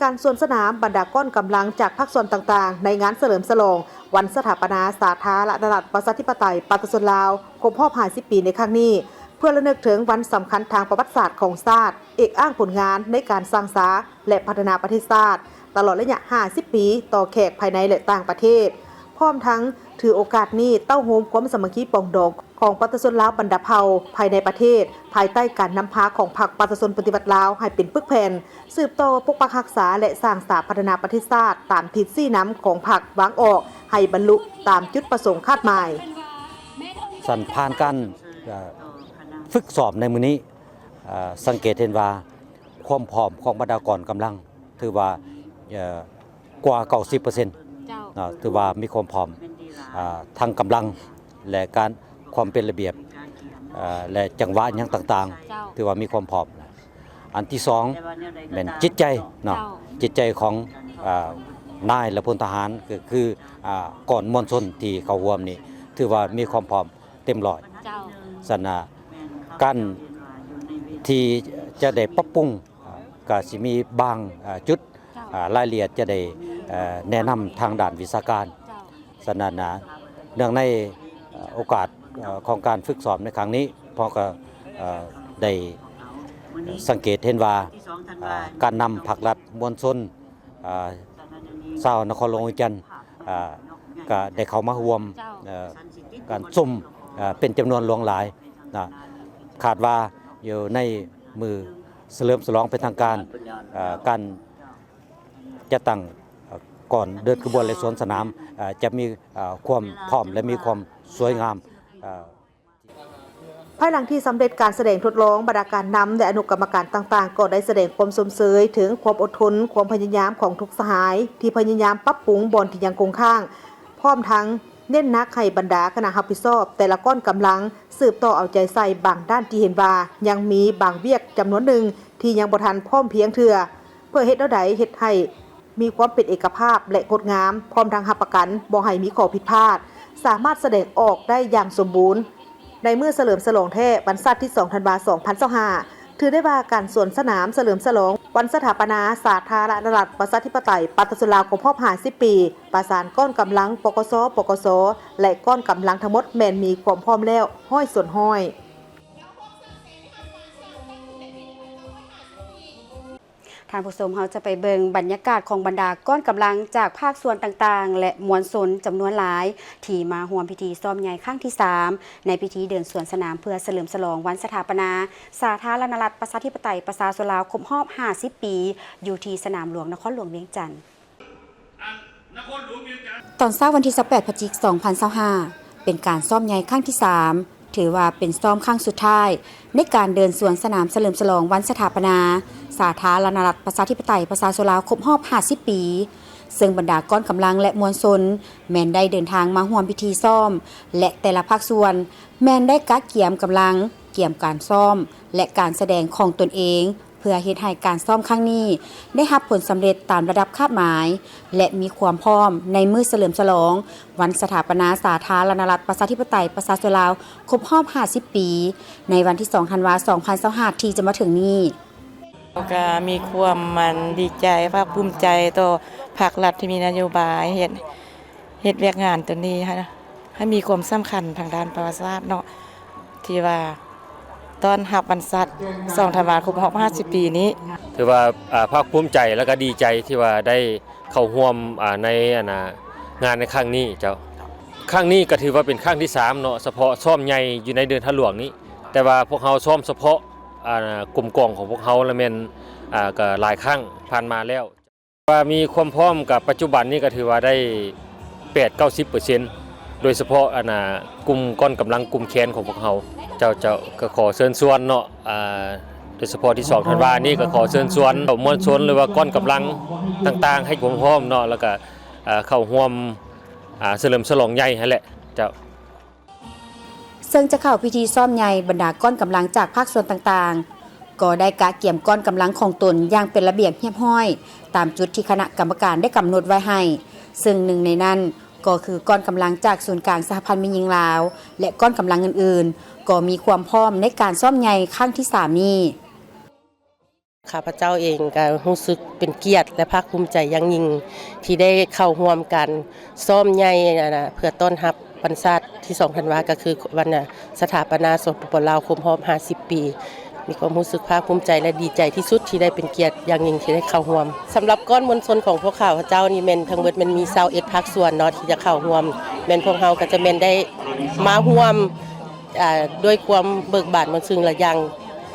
ການສວນສະໜາມບັນດາກ້ອນກຳລັງຈາກພາກສ່ວນຕ່າງໆ ໃນງານສະເຫຼີມສະຫຼອງວັນສະຖາປະນາສາທາລະນະລັດ ປະຊາທິປະໄຕ ປະຊາຊົນລາວ ຄົບຮອບຫ້າສິບປີໃນຄັ້ງນີ້ ເພື່ອລະນຶກເຖິງວັນສຳຄັນທາງປະຫວັດສາດຂອງຊາດ, ເອກອ້າງຜົນງານໃນການສ້າງສາ ແລະ ພັດທະນາປະເທດຊາດ ຕະຫຼອດໄລຍະຫ້າສິບປີ ຕໍ່ແຂກພາຍໃນ ແລະ ຕ່າງປະເທດ, ພ້ອມທັງຖືໂອກາດນີ້ເຕົ້າໂຮມຄວາມສາມັກຄີປອງດອງຂອງປະຊາຊົນລາວບັນດາເຜົ່າພາຍໃນປະເທດ ພາຍໃຕ້ການນຳພາຂອງພັກປະຊາຊົນປະຕິວັດລາວໃຫ້ເປັນປຶກແຜ່ນ, ສືບຕໍ່ປົກປັກຮັກສາ ແລະ ສ້າງສາພັດທະນາປະເທດຊາດຕາມທິດຊີ້ນຳຂອງພັກວາງອອກ ໃຫ້ບັນລຸຕາມຈຸດປະສົງຄາດໝາຍ. ສັນຜ່ານການ ເອີ ຝຶກຊ້ອມໃນມື້ນີ້ ເອີ ສັງເກດເຫັນວ່າຄວາມພ້ອມຂອງບັນດາກອນກຳລັງ ຖືວ່າ ເອີ ກວ່າເກົ້າສິບເປີເຊັນ ເຈົ້າ ເນາະ ຖືວ່າມີຄວາມພ້ອມ ອາ ທັງກຳລັງ ແລະ ການ ຄວາມເປັນລະບຽບ ເອີ ແລະ ຈັງຫວະຫຍັງຕ່າງໆ ເຈົ້າ ຖືວ່າມີຄວາມພ້ອມ. ອັນທີສອງແມ່ນຈິດໃຈເນາະ ເຈົ້າ ຈິດໃຈຂອງ ອາ ນາຍ ແລະ ພົນທະຫານ ກໍຄື ອາ ກ້ອນມວນຊົນທີ່ເຂົ້າຮ່ວມນີ້ ຖືວ່າມີຄວາມພ້ອມເຕັມຮ້ອຍ. ເຈົ້າ ສະນັ້ນ ການທີ່ຈະໄດ້ປັບປຸງ ກະຊິມີບາງ ອາ ຈຸດ ເຈົ້າ ອາ ລາຍລະອຽດຈະໄດ້ ເອີ ແນະນຳທາງດ້ານວິຊາການ. ເຈົ້າ ສະນັ້ນນະ ເນື່ອງໃນ ເອີ ໂອກາດ ເອີ ຂອງການຝຶກຊ້ອມໃນຄັ້ງນີ້ ເຮົາກໍ ເອີ ໄດ້ສັງເກດເຫັນວ່າ ເອີ ການນຳພາກລັດ ມວນຊົນ ເອີ ຊາວນະຄອນຫຼວງວຽງຈັນ ເອີ ກໍໄດ້ເຂົ້າມາຮ່ວມ ເຈົ້າ ເອີ ການຊົມ ເອີ ເປັນຈຳນວນຫຼວງຫຼາຍນະ. ຄາດວ່າຢູ່ໃນມື້ສະເຫຼີມສະຫຼອງເປັນທາງການ ເອີ ການຈັດຕັ້ງ ເອີ ກ່ອນເດີນຂະບວນ ແລະ ສວນສະໜາມ ເອີ ຈະມີ ເອີ ຄວາມພ້ອມ ແລະ ມີຄວາມສວຍງາມ ເອີ. ພາຍຫຼັງທີ່ສຳເລັດການສະແດງທົດລອງ, ບັນດາການນຳ ແລະ ອະນຸກຳມະການຕ່າງໆ ກໍໄດ້ສະແດງຄວາມຊົມເຊີຍເຖິງຄວາມອົດທົນ, ຄວາມພະຍາຍາມຂອງທຸກສະຫາຍ ທີ່ພະຍາຍາມປັບປຸງບ່ອນທີ່ຍັງຄົງຄ້າງ, ພ້ອມທັງ ເນັ້ນໜັກໃຫ້ບັນດາຄະນະຮັບຜິດຊອບແຕ່ລະກ້ອນກຳລັງ ສືບຕໍ່ເອົາໃຈໃສ່ບາງດ້ານທີ່ເຫັນວ່າຍັງມີບາງວຽກຈຳນວນໜຶ່ງທີ່ຍັງບໍ່ທັນພ້ອມພຽງເທື່ອ ເພື່ອເຮັດແນວໃດເຮັດໃຫ້ມີຄວາມເປັນເອກະພາບ ແລະ ງົດງາມ, ພ້ອມທັງຮັບປະກັນບໍ່ໃຫ້ມີຂໍ້ຜິດພາດ, ສາມາດສະແດງອອກໄດ້ຢ່າງສົມບູນ ໃນມື້ສະເຫຼີມສະຫຼອງແທ້ ວັນຊາດທີສອງ ທັນວາ ສອງພັນຊາວຫ້າ ຖືໄດ້ວ່າການສວນສະໜາມສະເຫຼີມສະຫຼອງວັນສະຖາປະນາສາທາລະນະລັດ ປະຊາທິປະໄຕ ປະຊາຊົນລາວ ຄົບຮອບ ຫ້າສິບ ປີ ປະສານກ້ອນກຳລັງ ປກສ, ປກສ ແລະ ກ້ອນກຳລັງທັງໝົດແມ່ນມີຄວາມພ້ອມແລ້ວ ຮ້ອຍສ່ວນຮ້ອຍ. ທ່ານຜູ້ຊົມ, ເຮົາຈະໄປເບິ່ງບັນຍາກາດຂອງບັນດາກ້ອນກຳລັງຈາກພາກສ່ວນຕ່າງໆ ແລະ ມວນຊົນຈຳນວນຫຼາຍ ທີ່ມາຮ່ວມພິທີຊ້ອມໃຫຍ່ຄັ້ງທີສາມ ໃນພິທີເດີນສວນສະໜາມເພື່ອສະເຫຼີມສະຫຼອງວັນສະຖາປະນາສາທາລະນະລັດ ປະຊາທິປະໄຕ ປະຊາຊົນລາວ ຄົບຮອບ ຫ້າສິບ ປີ ຢູ່ທີ່ສະໜາມຫຼວງ ນະຄອນຫຼວງວຽງຈັນ. ຕອນເຊົ້າວັນທີ ຊາວແປດ ພະຈິກ ສອງພັນຊາວຫ້າ ເປັນການຊ້ອມໃຫຍ່ຄັ້ງທີສາມ ຖືວ່າເປັນຊ້ອມຄັ້ງສຸດທ້າຍ ໃນການເດີນສວນສະໜາມສະເຫຼີມສະຫຼອງວັນສະຖາປະນາສາທາລະນະລັດ ປະຊາທິປະໄຕ ປະຊາຊົນລາວ ຄົບຮອບ ຫ້າສິບ ປີ ເຊິ່ງບັນດາກ້ອນກຳລັງ ແລະ ມວນຊົນ ແມ່ນໄດ້ເດີນທາງມາຮ່ວມພິທີຊ້ອມ ແລະ ແຕ່ລະພາກສ່ວນ ແມ່ນໄດ້ກະກຽມກຳລັງ, ກຽມການຊ້ອມ ແລະ ການສະແດງຂອງຕົນເອງ ເພື່ອເຮັດໃຫ້ການຊ້ອມຄັ້ງນີ້ໄດ້ຮັບຜົນສຳເລັດຕາມລະດັບຄາດໝາຍ ແລະ ມີຄວາມພ້ອມໃນມື້ສະເຫຼີມສະຫຼອງວັນສະຖາປະນາສາທາລະນະລັດ ປະຊາທິປະໄຕ ປະຊາຊົນລາວ ຄົບຮອບ ຫ້າສິບ ປີ ໃນວັນທີສອງ ທັນວາ ສອງພັນຊາວຫ້າ ທີ່ຈະມາເຖິງນີ້. ກໍມີຄວາມ ອັນ ດີໃຈ ພາກພູມໃຈຕໍ່ພາກລັດທີ່ມີນະໂຍບາຍເຮັດ ເຮັດວຽກງານຕົວນີ້ໃຫ້ ໃຫ້ມີຄວາມສຳຄັນທາງດ້ານປະຫວັດສາດເນາະ ທີ່ວ່າຕ້ອນຮັບວັນຊາດ ສອງ ທັນວາ ຄົບຮອບ ຫ້າສິບ ປີນີ້. ຖືວ່າ ອ່າ ພາກພູມໃຈ ແລ້ວກໍດີໃຈທີ່ວ່າໄດ້ເຂົ້າຮ່ວມ ອ່າ ໃນ ອັນນ່າ ງານໃນຄັ້ງນີ້ເຈົ້າ. ຄັ້ງນີ້ກໍຖືວ່າເປັນຄັ້ງທີສາມເນາະ ສະເພາະຊ້ອມໃຫຍ່ຢູ່ໃນເດີ່ນທາດຫຼວງນີ້ ແຕ່ວ່າພວກເຮົາຊ້ອມສະເພາະ ອ່າ ກຸ່ມກອງຂອງພວກເຮົາລະແມ່ນ ອ່າ ກໍຫຼາຍຄັ້ງຜ່ານມາແລ້ວ. ວ່າມີຄວາມພ້ອມກັບປັດຈຸບັນນີ້ກໍຖືວ່າໄດ້ແປດເກົ້າສິບເປີເຊັນ ໂດຍສະເພາະ ອັນນ່າ ກຸ່ມກ້ອນກຳລັງກຸ່ມແຄນຂອງພວກເຮົາ. ເຈົ້າ ເຈົ້າ ກໍຂໍເຊີນຊວນເນາະ ອ່າ ໂດຍສະເພາະທີສອງທັນວານີ້ ກໍຂໍເຊີນຊວນເອົາມວນຊົນ ຫຼືວ່າກ້ອນກຳລັງຕ່າງໆ ໃຫ້ຄວາມພ້ອມເນາະ ແລ້ວກໍ ອ່າ ເຂົ້າຮ່ວມ ອ່າ ສະເຫຼີມສະຫຼອງໃຫຍ່ຫັ້ນແຫຼະ ເຈົ້າ. ເຊິ່ງຈະເຂົ້າພິທີຊ້ອມໃຫຍ່ ບັນດາກ້ອນກຳລັງຈາກພາກສ່ວນຕ່າງໆ ກໍໄດ້ກະກຽມກ້ອນກຳລັງຂອງຕົນຢ່າງເປັນລະບຽບຮຽບຮ້ອຍ ຕາມຈຸດທີ່ຄະນະກຳມະການໄດ້ກຳນົດໄວ້ໃຫ້ ເຊິ່ງໜຶ່ງໃນນັ້ນກໍຄືກ້ອນກຳລັງຈາກສູນກາງສະຫະພັນແມ່ຍິງລາວ ແລະ ກ້ອນກຳລັງອື່ນໆ ກໍມີຄວາມພ້ອມໃນການຊ້ອມໃຫຍ່ຄັ້ງທີສາມນີ້. ຂ້າພະເຈົ້າເອງກໍຮູ້ສຶກເປັນກຽດ ແລະ ພາກພູມໃຈຢ່າງຍິ່ງ ທີ່ໄດ້ເຂົ້າຮ່ວມການຊ້ອມໃຫຍ່ ອັນນ່າ ເພື່ອຕ້ອນຮັບວັນຊາດທີສອງທັນວາ ກໍຄືວັນ ອາ ສະຖາປະນາ ສປປ ລາວ ຄົບຮອບ ຫ້າສິບ ປີ. ມີຄວາມຮູ້ສຶກພາກພູມໃຈ ແລະ ດີໃຈທີ່ສຸດ ທີ່ໄດ້ເປັນກຽດຢ່າງຍິ່ງທີ່ໄດ້ເຂົ້າຮ່ວມ. ສຳລັບກ້ອນມວນຊົນຂອງພວກຂ້າພະເຈົ້ານີ້ ແມ່ນທັງເບິດແມ່ນມີຊາວເອັດພາກສ່ວນເນາະ ທີ່ຈະເຂົ້າຮ່ວມ ແມ່ນພວກເຮົາກໍຈະແມ່ນໄດ້ມາຮ່ວມ ອາ ດ້ວຍຄວາມເບີກບານມ່ວນຊື່ນ ແລະ ຢ່າງ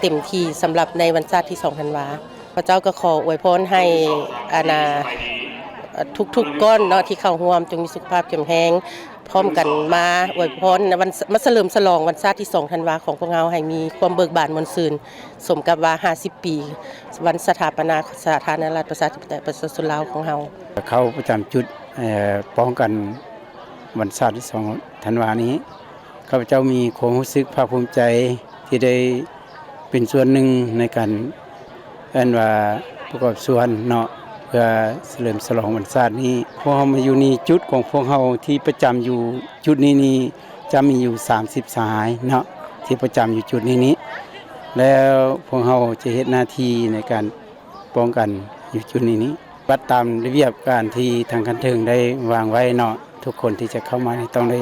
ເຕັມທີ່ສຳລັບໃນວັນຊາດທີສອງທັນວາ. ພະເຈົ້າກໍຂໍອວຍພອນໃຫ້ ອັນນ່າ ເອີ່ ທຸກໆກ້ອນເນາະ ທີ່ເຂົ້າຮ່ວມ ຈົ່ງມີສຸຂະພາບເຂັ້ມແຮງ ພ້ອມກັນມາອວຍພອນໃນວັນ ມາສະເຫຼີມສະຫຼອງວັນຊາດທີສອງທັນວາຂອງພວກເຮົາ ໃຫ້ມີຄວາມເບີກບານມ່ວນຊື່ນ ສົມກັບວ່າຫ້າສິບປີ ວັນສະຖາປະນາສາທາລະນະລັດ ປະຊາທິປະໄຕ ປະຊາຊົນລາວຂອງເຮົາ. ເຂົ້າປະຈຳຈຸດ ເອີ່ ປ້ອງກັນວັນຊາດທີສອງທັນວານີ້ ຂ້າພະເຈົ້າມີຄວາມຮູ້ສຶກພາກພູມໃຈທີ່ໄດ້ເປັນສ່ວນໜຶ່ງໃນການ ເອີ້ນວ່າປະກອບສ່ວນເນາະ ເພື່ອສະເຫຼີມສະຫຼອງວັນຊາດນີ້. ພວກເຮົາມາຢູ່ນີ້ ຈຸດຂອງພວກເຮົາທີ່ປະຈຳຢູ່ຈຸດນີ້ນີ້ ຈະມີຢູ່ສາມສິບສະຫາຍເນາະ ທີ່ປະຈຳຢູ່ຈຸດນີ້ນີ້ ແລ້ວພວກເຮົາຈະເຮັດໜ້າທີ່ໃນການປ້ອງກັນຢູ່ຈຸດນີ້ນີ້. ປະຕິບັດຕາມລະບຽບການທີ່ທາງຂັ້ນເທິງໄດ້ວາງໄວ້ເນາະ ທຸກຄົນທີ່ຈະເຂົ້າມານີ້ຕ້ອງໄດ້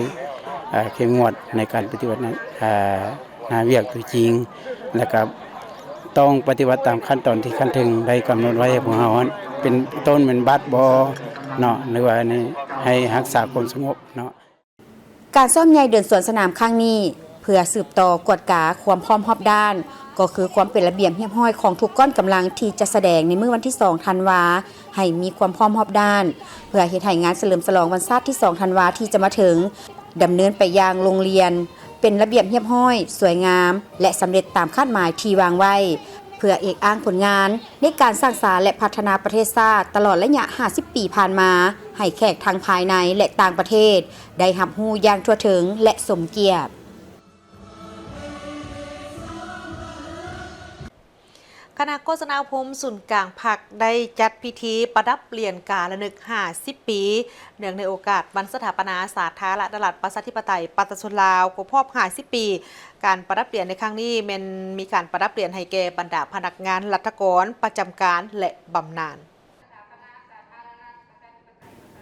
ເອີ່ ເຂັ້ມງວດໃນການປະຕິບັດ ເອີ່ ໜ້າວຽກຕົວຈິງ ແລ້ວກໍຕ້ອງປະຕິບັດຕາມຂັ້ນຕອນທີ່ຂັ້ນເທິງໄດ້ກຳນົດໄວ້ໃຫ້ພວກເຮົາ ເປັນຕົ້ນແມ່ນບັດບໍເນາະ ຫຼືວ່າໃຫ້ຮັກສາຄວາມສະຫງົບເນາະ. ການຊ້ອມໃຫຍ່ເດີນສວນສະໜາມຄັ້ງນີ້ ເພື່ອສືບຕໍ່ກວດກາຄວາມພ້ອມຮອບດ້ານ ກໍຄືຄວາມເປັນລະບຽບຮຽບຮ້ອຍຂອງທຸກກ້ອນກຳລັງທີ່ຈະສະແດງໃນມື້ວັນທີສອງທັນວາ ໃຫ້ມີຄວາມພ້ອມຮອບດ້ານ ເພື່ອເຮັດໃຫ້ງານສະເຫຼີມສະຫຼອງວັນຊາດທີສອງທັນວາທີ່ຈະມາເຖິງ ດຳເນີນໄປຢ່າງໂລ່ງລ່ຽນ, ເປັນລະບຽບຮຽບຮ້ອຍ, ສວຍງາມ ແລະ ສຳເລັດຕາມຄາດໝາຍທີ່ວາງໄວ້. ພື່ອເອກອ້າງຜົນງານໃນການສ້າງສາ ແລະ ພັດທະນາປະເທດຊາດຕະຫຼອດໄລຍະຫ້າສິບປີຜ່ານມາ ໃຫ້ແຂກທັງພາຍໃນ ແລະ ຕ່າງປະເທດ ໄດ້ຮັບຮູ້ຢ່າງທົ່ວເຖິງ ແລະ ສົມກຽດ. ຄະນະໂຄສະນາອົບຮົມສູນກາງພັກ ໄດ້ຈັດພິທີປະດັບຫຼຽນກາລະນຶກຫ້າສິບປີ ເນື່ອງໃນໂອກາດວັນສະຖາປະນາສາທາລະນະລັດ ປະຊາທິປະໄຕ ປະຊາຊົນລາວ ຄົບຮອບຫ້າສິບປີ. ການປະດັບຫຼຽນໃນຄັ້ງນີ້ ແມ່ນມີການປະດັບຫຼຽນໃຫ້ແກ່ບັນດາພະນັກງານລັດຖະກອນປະຈຳການ ແລະ ບຳນານ.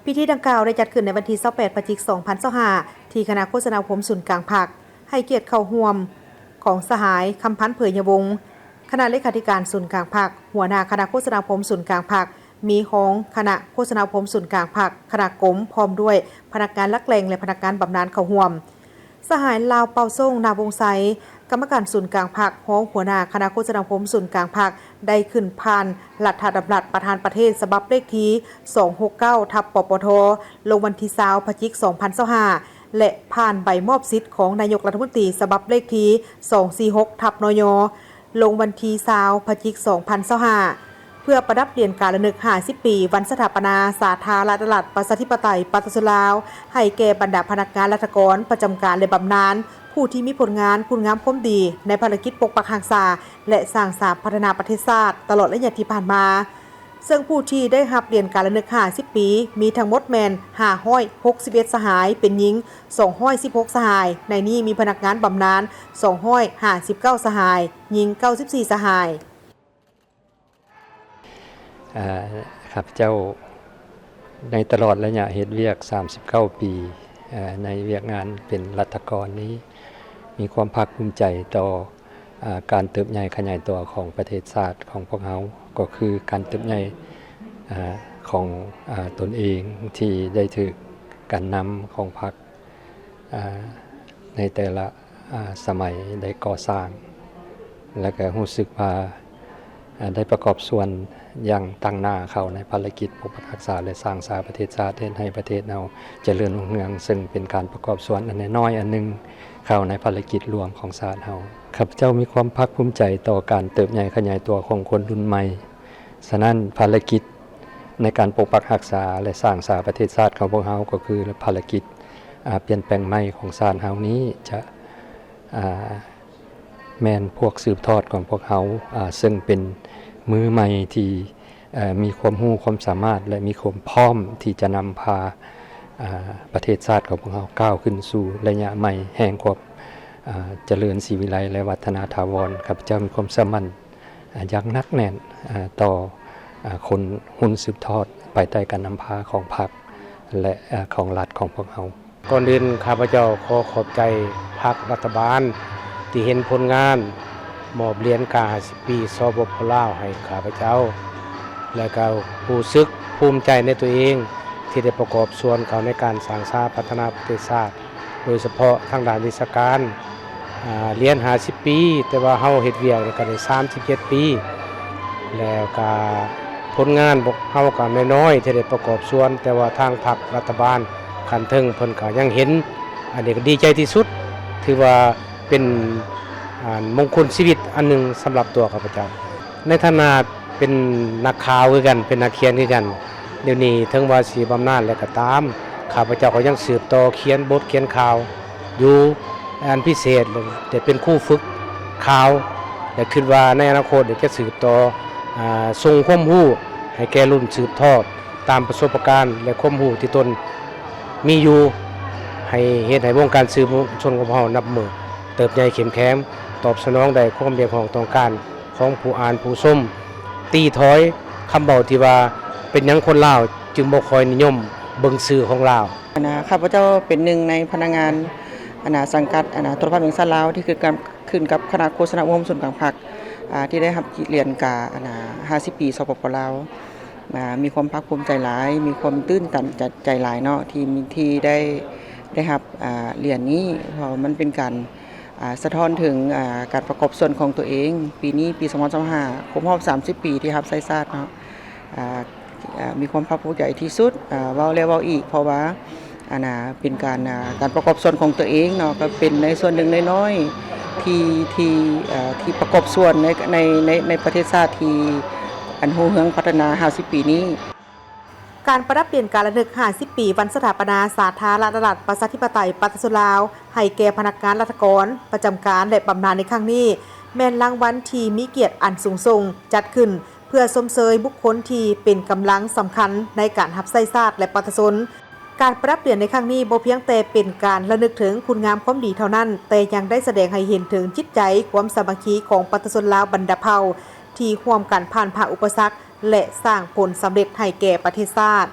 ພິທີດັ່ງກ່າວໄດ້ຈັດຂຶ້ນໃນວັນທີຊາວແປດ ພະຈິກ ສອງພັນຊາວຫ້າ ທີ່ຄະນະໂຄສະນາອົບຮົມສູນກາງພັກ ໃຫ້ກຽດເຂົ້າຮ່ວມຂອງສະຫາຍ ຄຳພັນ ເຜີຍຍະວົງ ຄະນະເລຂາທິການສູນກາງພັກ, ຫົວໜ້າຄະນະໂຄສະນາອົບຮົມສູນກາງພັກ, ມີຮອງຄະນະໂຄສະນາອົບຮົມສູນກາງພັກ, ຄະນະກົມ ພ້ອມດ້ວຍພະນັກງານຫຼັກແຫຼ່ງ ແລະ ພະນັກງານບຳນານເຂົ້າຮ່ວມ. ສະຫາຍ ລາວ ເປົາໂຊງ ນາວົງໄຊ ກຳມະການສູນກາງພັກ, ຮອງຫົວໜ້າຄະນະໂຄສະນາອົບຮົມສູນກາງພັກ ໄດ້ຂຶ້ນຜ່ານລັດຖະດຳລັດປະທານປະເທດ ສະບັບເລກທີສອງຫົກເກົ້າ ທັບ ປປທ ລົງວັນທີຊາວ ພະຈິກ ສອງພັນຊາວຫ້າ ແລະ ຜ່ານໃບມອບສິດຂອງນາຍົກລັດຖະມົນຕີ ສະບັບເລກທີສອງສີ່ຫົກ ທັບ ນຍ ລົງວັນທີຊາວ ພະຈິກ ສອງພັນຊາວຫ້າ ເພື່ອປະດັບຫຼຽນກາລະນຶກຫ້າສິບປີ ວັນສະຖາປະນາສາທາລະນະລັດ ປະຊາທິປະໄຕ ປະຊາຊົນລາວ ໃຫ້ແກ່ບັນດາພະນັກງານລັດຖະກອນປະຈຳການ ແລະ ບຳນານ ຜູ້ທີ່ມີຜົນງານຄຸນງາມຄວາມດີໃນພາລະກິດປົກປັກຮັກສາ ແລະ ສ້າງສາພັດທະນາປະເທດຊາດຕະຫຼອດໄລຍະທີ່ຜ່ານມາ. ເຊິ່ງຜູ້ທີ່ໄດ້ຮັບຫຼຽນກາລະນຶກຫ້າສິບປີ ມີທັງໝົດແມ່ນຫ້າຮ້ອຍຫົກສິບເອັດສະຫາຍ, ເປັນຍິງສອງຮ້ອຍສິບຫົກສະຫາຍ, ໃນນີ້ມີພະນັກງານບຳນານສອງຮ້ອຍຫ້າສິບເກົ້າສະຫາຍ, ຍິງເກົ້າສິບສີ່ສະຫາຍ. ເອີ ຂ້າພະເຈົ້າໃນຕະຫຼອດໄລຍະເຮັດວຽກສາມສິບເກົ້າປີ ເອີ ໃນວຽກງານເປັນລັດຖະກອນນີ້ ມີຄວາມພາກພູມໃຈຕໍ່ ອາ ການເຕີບໃຫຍ່ຂະຫຍາຍຕົວຂອງປະເທດຊາດຂອງພວກເຮົາ ກໍຄືການເຕີບໃຫຍ່ ອາ ຂອງ ອາ ຕົນເອງທີ່ໄດ້ຖືກການນຳຂອງພັກ ອາ ໃນແຕ່ລະ ອາ ສະໄໝໄດ້ກໍ່ສ້າງ ແລະ ກະຮູ້ສຶກວ່າ ອາ ໄດ້ປະກອບສ່ວນຢ່າງຕັ້ງໜ້າເຂົ້າໃນພາລະກິດປົກປັກຮັກສາ ແລະ ສ້າງສາປະເທດຊາດ ເຮັດໃຫ້ປະເທດເຮົາຈະເລີນຮຸ່ງເຮືອງ, ເຊິ່ງເປັນການປະກອບສ່ວນອັນນ້ອຍໆອັນໜຶ່ງເຂົ້າໃນພາລະກິດຫຼວງຂອງຊາດເຮົາ. ຂ້າພະເຈົ້າມີຄວາມພາກພູມໃຈຕໍ່ການເຕີບໃຫຍ່ຂະຫຍາຍຕົວຂອງຄົນລຸ້ນໃໝ່. ສະນັ້ນ ພາລະກິດໃນການປົກປັກຮັກສາ ແລະ ສ້າງສາປະເທດຊາດຂອງພວກເຮົາ ກໍຄືພາລະກິດ ອາ ປ່ຽນແປງໃໝ່ຂອງຊາດເຮົານີ້ຈະ ອາ ແມ່ນພວກສືບທອດຂອງພວກເຮົາ ອາ ເຊິ່ງເປັນມືໃໝ່ທີ່ ເອີ ມີຄວາມຮູ້ຄວາມສາມາດ ແລະ ມີຄວາມພ້ອມທີ່ຈະນຳພາ ອາ ປະເທດຊາດຂອງພວກເຮົາກ້າວຂຶ້ນສູ່ໄລຍະໃໝ່ແຫ່ງຄວາມ ອາ ຈະເລີນສີວິໄລ ແລະ ວັດທະນາຖາວອນ. ຂ້າພະເຈົ້າມີຄວາມເຊື່ອໝັ້ນ ອາ ຢ່າງໜັກແໜ້ນ ອາ ຕໍ່ ອາ ຄົນຮຸ່ນສືບທອດ ພາຍໃຕ້ການນຳພາຂອງພັກ ແລະ ອາ ຂອງລັດຂອງພວກເຮົາ. ກ່ອນອື່ນ ຂ້າພະເຈົ້າຂໍຂອບໃຈພັກລັດຖະບານທີ່ເຫັນຜົນງານມອບຫຼຽນກາຫ້າສິບປີ ສປປ ລາວ ໃຫ້ຂ້າພະເຈົ້າ ແລະ ກະຮູ້ສຶກພູມໃຈໃນຕົວເອງທີ່ໄດ້ປະກອບສ່ວນເຂົ້າໃນການສ້າງສາພັດທະນາປະເທດຊາດ ໂດຍສະເພາະທາງດ້ານວິຊາການ ອາ ຫຼຽນຫ້າສິບປີ ແຕ່ວ່າເຮົາເຮັດວຽກນຳກັນໄດ້ສາມສິບເຈັດປີ ແລ້ວກະຜົນງານພວກເຮົາກະນ້ອຍໆທີ່ໄດ້ປະກອບສ່ວນ ແຕ່ວ່າທາງພັກລັດຖະບານຂັ້ນເທິງເພິ່ນກະຍັງເຫັນ ອັນນີ້ກະດີໃຈທີ່ສຸດ ຖືວ່າເປັນ ອາ ມຸງຄຸນຊີວິດອັນໜຶ່ງສຳລັບຕົວຂ້າພະເຈົ້າ. ໃນຖານະເປັນນັກຂ່າວຄືກັນ ເປັນນັກຂຽນຄືກັນ ດຽວນີ້ເຖິງວ່າຊິບຳນານແລ້ວກໍຕາມ ຂ້າພະເຈົ້າກໍຍັງສືບຕໍ່ຂຽນບົດຂຽນຂ່າວຢູ່ ອັນພິເສດໄດ້ເປັນຄູຝຶກຂ່າວ ແລະ ຄິດວ່າໃນອະນາຄົດຈະສືບຕໍ່ ອາ ສົ່ງຄວາມຮູ້ໃຫ້ແກ່ລຸ້ນສືບທອດ ຕາມປະສົບປະການ ແລະ ຄວາມຮູ້ທີ່ຕົນມີຢູ່ ໃຫ້ເຮັດໃຫ້ວົງການສື່ມວນຊົນຂອງເຮົານັບມື້ເຕີບໃຫຍ່ເຂັ້ມແຂງ ຕອບສະໜອງໄດ້ຄວາມຮຽກຮ້ອງຕ້ອງການຂອງຜູ້ອ່ານຜູ້ຊົມ ຕີຖອຍຄຳເວົ້າທີ່ວ່າ ເປັນຫຍັງຄົນລາວຈຶ່ງບໍ່ຄ່ອຍນິຍົມເບິ່ງສື່ຂອງລາວ. ອັນນ່າ ຂ້າພະເຈົ້າເປັນໜຶ່ງໃນພະນັກງານ ອັນນ່າ ສັງກັດ ອັນນ່າ ໂທລະພາບແຫ່ງຊາດລາວ ທີ່ຂຶ້ນກັບ ຂຶ້ນກັບຄະນະໂຄສະນາອົບຮົມສູນກາງພັກ ອາ ທີ່ໄດ້ຮັບຫຼຽນກາ ອັນນ່າ ຫ້າສິບປີ ສປປ ລາວ. ອາ ມີຄວາມພາກພູມໃຈຫຼາຍ ມີຄວາມຕື່ນຕັນໃຈ ໃຈຫຼາຍເນາະ ທີ່ມີ ທີ່ໄດ້ ໄດ້ຮັບ ອາ ຫຼຽນນີ້ ເພາະມັນເປັນການ ອາ ສະທ້ອນເຖິງ ອາ ການປະກອບສ່ວນຂອງຕົວເອງ. ປີນີ້ປີສອງພັນຊາວຫ້າ ຄົບຮອບສາມສິບປີທີ່ຮັບໃຊ້ຊາດເນາະ ອາ ອາ ມີຄວາມພາກພູມໃຈທີ່ສຸດ ອາ ເວົ້າແລ້ວເວົ້າອີກ ເພາະວ່າ ອັນນ່າ ເປັນການ ອາ ການປະກອບສ່ວນຂອງຕົວເອງເນາະ ກໍເປັນໃນສ່ວນໜຶ່ງນ້ອຍ ທີ່ ທີ່ ເອີ ທີ່ປະກອບສ່ວນໃນ ໃນ ໃນ ໃນປະເທດຊາດທີ່ ອັນ ຮຸ່ງເຮືອງພັດທະນາຫ້າສິບປີນີ້. ການປະດັບຫຼຽນການລະນຶກຫ້າສິບປີວັນສະຖາປະນາສາທາລະນະລັດ ປະຊາທິປະໄຕ ປະຊາຊົນລາວ ໃຫ້ແກ່ພະນັກງານລັດຖະກອນ ປະຈຳການ ແລະ ບຳນານໃນຄັ້ງນີ້ ແມ່ນລາງວັນທີ່ມີກຽດອັນສູງສົ່ງ ຈັດຂຶ້ນເພື່ອຊົມເຊີຍບຸກຄົນທີ່ເປັນກຳລັງສຳຄັນໃນການຮັບໃຊ້ຊາດ ແລະ ປະຊາຊົນ. ການປະດັບຫຼຽນໃນຄັ້ງນີ້ບໍ່ພຽງແຕ່ເປັນການລະນຶກເຖິງຄຸນງາມຄວາມດີເທົ່ານັ້ນ, ແຕ່ຍັງໄດ້ສະແດງໃຫ້ເຫັນເຖິງຈິດໃຈຄວາມສາມັກຄີຂອງປະຊາຊົນລາວບັນດາເຜົ່າ ທີ່ຮ່ວມກັນຜ່ານຜ່າອຸປະສັກ ແລະ ສ້າງຜົນສຳເລັດໃຫ້ແກ່ປະເທດຊາດ.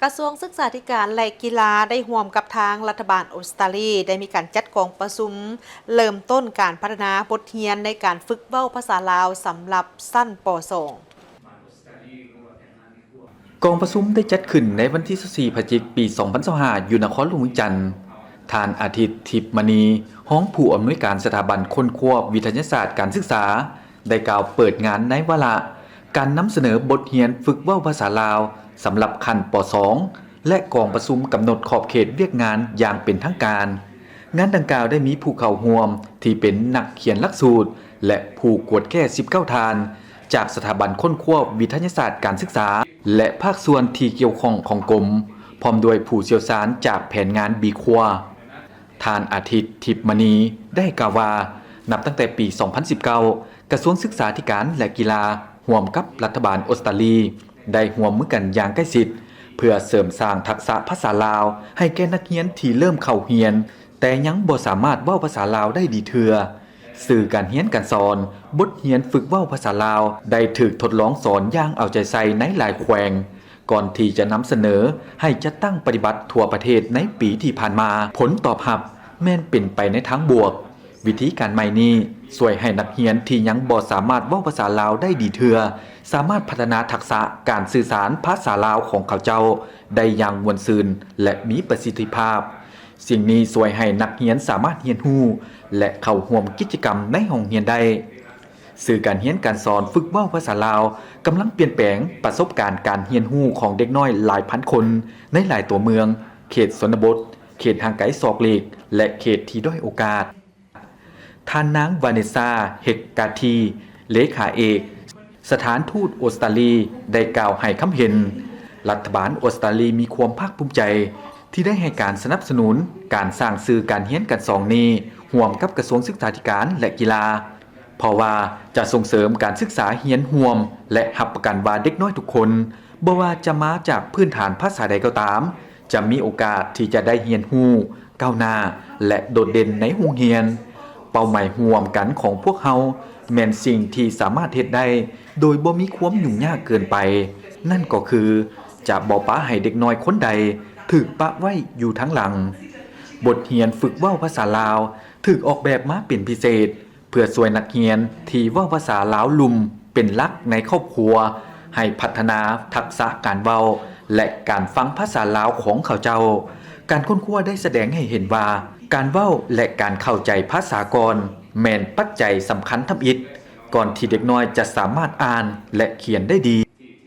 ກະຊວງສຶກສາທິການ ແລະ ກິລາ ໄດ້ຮ່ວມກັບທາງລັດຖະບານອົດສະຕາລີ ໄດ້ມີການຈັດກອງປະຊຸມເລີ່ມຕົ້ນການພັດທະນາບົດຮຽນໃນການຝຶກເວົ້າພາສາລາວສຳລັບຊັ້ນ ປ.ສອງ. ກອງປະຊຸມໄດ້ຈັດຂຶ້ນໃນວັນທີຊາວສີ່ ພະຈິກ ປີສອງພັນຊາວຫ້າ ຢູ່ນະຄອນຫຼວງວຽງຈັນ. ທ່ານ ອາທິດ ທິບມະນີ ຮອງຜູ້ອຳນວຍການສະຖາບັນຄົ້ນຄວ້າວິທະຍາສາດການສຶກສາ ໄດ້ກ່າວເປີດງານໃນວາລະ ການນຳສະເໜີບົດຮຽນຝຶກເວົ້າພາສາລາວສຳລັບຂັ້ນ ປ.ສອງ ແລະ ກອງປະຊຸມກຳນົດຂອບເຂດວຽກງານຢ່າງເປັນທາງການ. ງານດັ່ງກ່າວໄດ້ມີຜູ້ເຂົ້າຮ່ວມທີ່ເປັນນັກຂຽນຫຼັກສູດ ແລະ ຜູ້ກວດແກ້ສິບເກົ້າທ່ານ ຈາກສະຖາບັນຄົ້ນຄວ້າວິທະຍາສາດການສຶກສາ ແລະ ພາກສ່ວນທີ່ກ່ຽວຂ້ອງຂອງກົມ, ພ້ອມດ້ວຍຜູ້ຊ່ຽວຊານຈາກແຜນງານບີຄວາ. ທ່ານ ອາທິດ ທິບມະນີ ໄດ້ກ່າວວ່າ ນັບຕັ້ງແຕ່ປີສອງພັນສິບເກົ້າ ກະຊວງສຶກສາທິການ ແລະ ກິລາ ຮ່ວມກັບລັດຖະບານອົດສະຕາລີ ໄດ້ຮ່ວມມືກັນຢ່າງໃກ້ຊິດ ເພື່ອເສີມສ້າງທັກສະພາສາລາວໃຫ້ແກ່ນັກຮຽນທີ່ເລີ່ມເຂົ້າຮຽນ ແຕ່ຍັງບໍ່ສາມາດເວົ້າພາສາລາວໄດ້ດີເທື່ອ. ສື່ການຮຽນການສອນ, ບົດຮຽນຝຶກເວົ້າພາສາລາວ ໄດ້ຖືກທົດລອງສອນຢ່າງເອົາໃຈໃສ່ໃນຫຼາຍແຂວງ ກ່ອນທີ່ຈະນຳສະເໜີໃຫ້ຈັດຕັ້ງປະຕິບັດທົ່ວປະເທດໃນປີທີ່ຜ່ານມາ. ຜົນຕອບຮັບແມ່ນເປັນໄປໃນທາງບວກ. ວິທີການໃໝ່ນີ້ຊ່ວຍໃຫ້ນັກຮຽນທີ່ຍັງບໍ່ສາມາດເວົ້າພາສາລາວໄດ້ດີເທື່ອ ສາມາດພັດທະນາທັກສະການສື່ສານພາສາລາວຂອງເຂົາເຈົ້າໄດ້ຢ່າງມ່ວນຊື່ນ ແລະ ມີປະສິດທິພາບ. ສິ່ງນີ້ຊ່ວຍໃຫ້ນັກຮຽນສາມາດຮຽນຮູ້ ແລະ ເຂົ້າຮ່ວມກິດຈະກຳໃນຫ້ອງຮຽນໄດ້. ສື່ການຮຽນການສອນຝຶກເວົ້າພາສາລາວກຳລັງປ່ຽນແປງປະສົບການການຮຽນຮູ້ຂອງເດັກນ້ອຍຫຼາຍພັນຄົນໃນຫຼາຍຕົວເມືອງ, ເຂດຊົນນະບົດ, ເຂດຫ່າງໄກສອກຫຼີກ ແລະ ເຂດທີ່ດ້ອຍໂອກາດ. ທ່ານນາງ ວາເນຊາ ເຮັກກາທີ ເລຂາເອກສະຖານທູດອົດສະຕາລີ ໄດ້ກ່າວໃຫ້ຄຳເຫັນ, ລັດຖະບານອົດສະຕາລີມີຄວາມພາກພູມໃຈທີ່ໄດ້ໃຫ້ການສະໜັບສະໜູນການສ້າງສື່ການຮຽນການສອນນີ້ ຮ່ວມກັບກະຊວງສຶກສາທິການ ແລະ ກິລາ. ເພາະວ່າຈະສົ່ງເສີມການສຶກສາຮຽນຮ່ວມ ແລະ ຮັບປະກັນວ່າເດັກນ້ອຍທຸກຄົນ, ບໍ່ວ່າຈະມາຈາກພື້ນຖານພາສາໃດກໍຕາມ, ຈະມີໂອກາດທີ່ຈະໄດ້ຮຽນຮູ້, ກ້າວໜ້າ ແລະ ໂດດເດັ່ນໃນໂຮງຮຽນ. ເປົ້າໝາຍຮ່ວມກັນຂອງພວກເຮົາແມ່ນສິ່ງທີ່ສາມາດເຮັດໄດ້ໂດຍບໍ່ມີຄວາມຫຍຸ້ງຍາກເກີນໄປ, ນັ້ນກໍຄື ຈະບໍ່ປະໃຫ້ເດັກນ້ອຍຄົນໃດຖືກປະໄວ້ຢູ່ທາງຫຼັງ. ບົດຮຽນຝຶກເວົ້າພາສາລາວຖືກອອກແບບມາເປັນພິເສດ ເພື່ອຊ່ວຍນັກຮຽນທີ່ເວົ້າພາສາລາວລຸ່ມເປັນຫຼັກໃນຄອບຄົວ ໃຫ້ພັດທະນາທັກສະການເວົ້າ ແລະ ການຟັງພາສາລາວຂອງເຂົາເຈົ້າ. ການຄົ້ນຄວ້າໄດ້ສະແດງໃຫ້ເຫັນວ່າ ການເວົ້າ ແລະ ການເຂົ້າໃຈພາສາກ່ອນ ແມ່ນປັດໄຈສຳຄັນທຳອິດ ກ່ອນທີ່ເດັກນ້ອຍຈະສາມາດອ່ານ ແລະ ຂຽນໄດ້ດີ.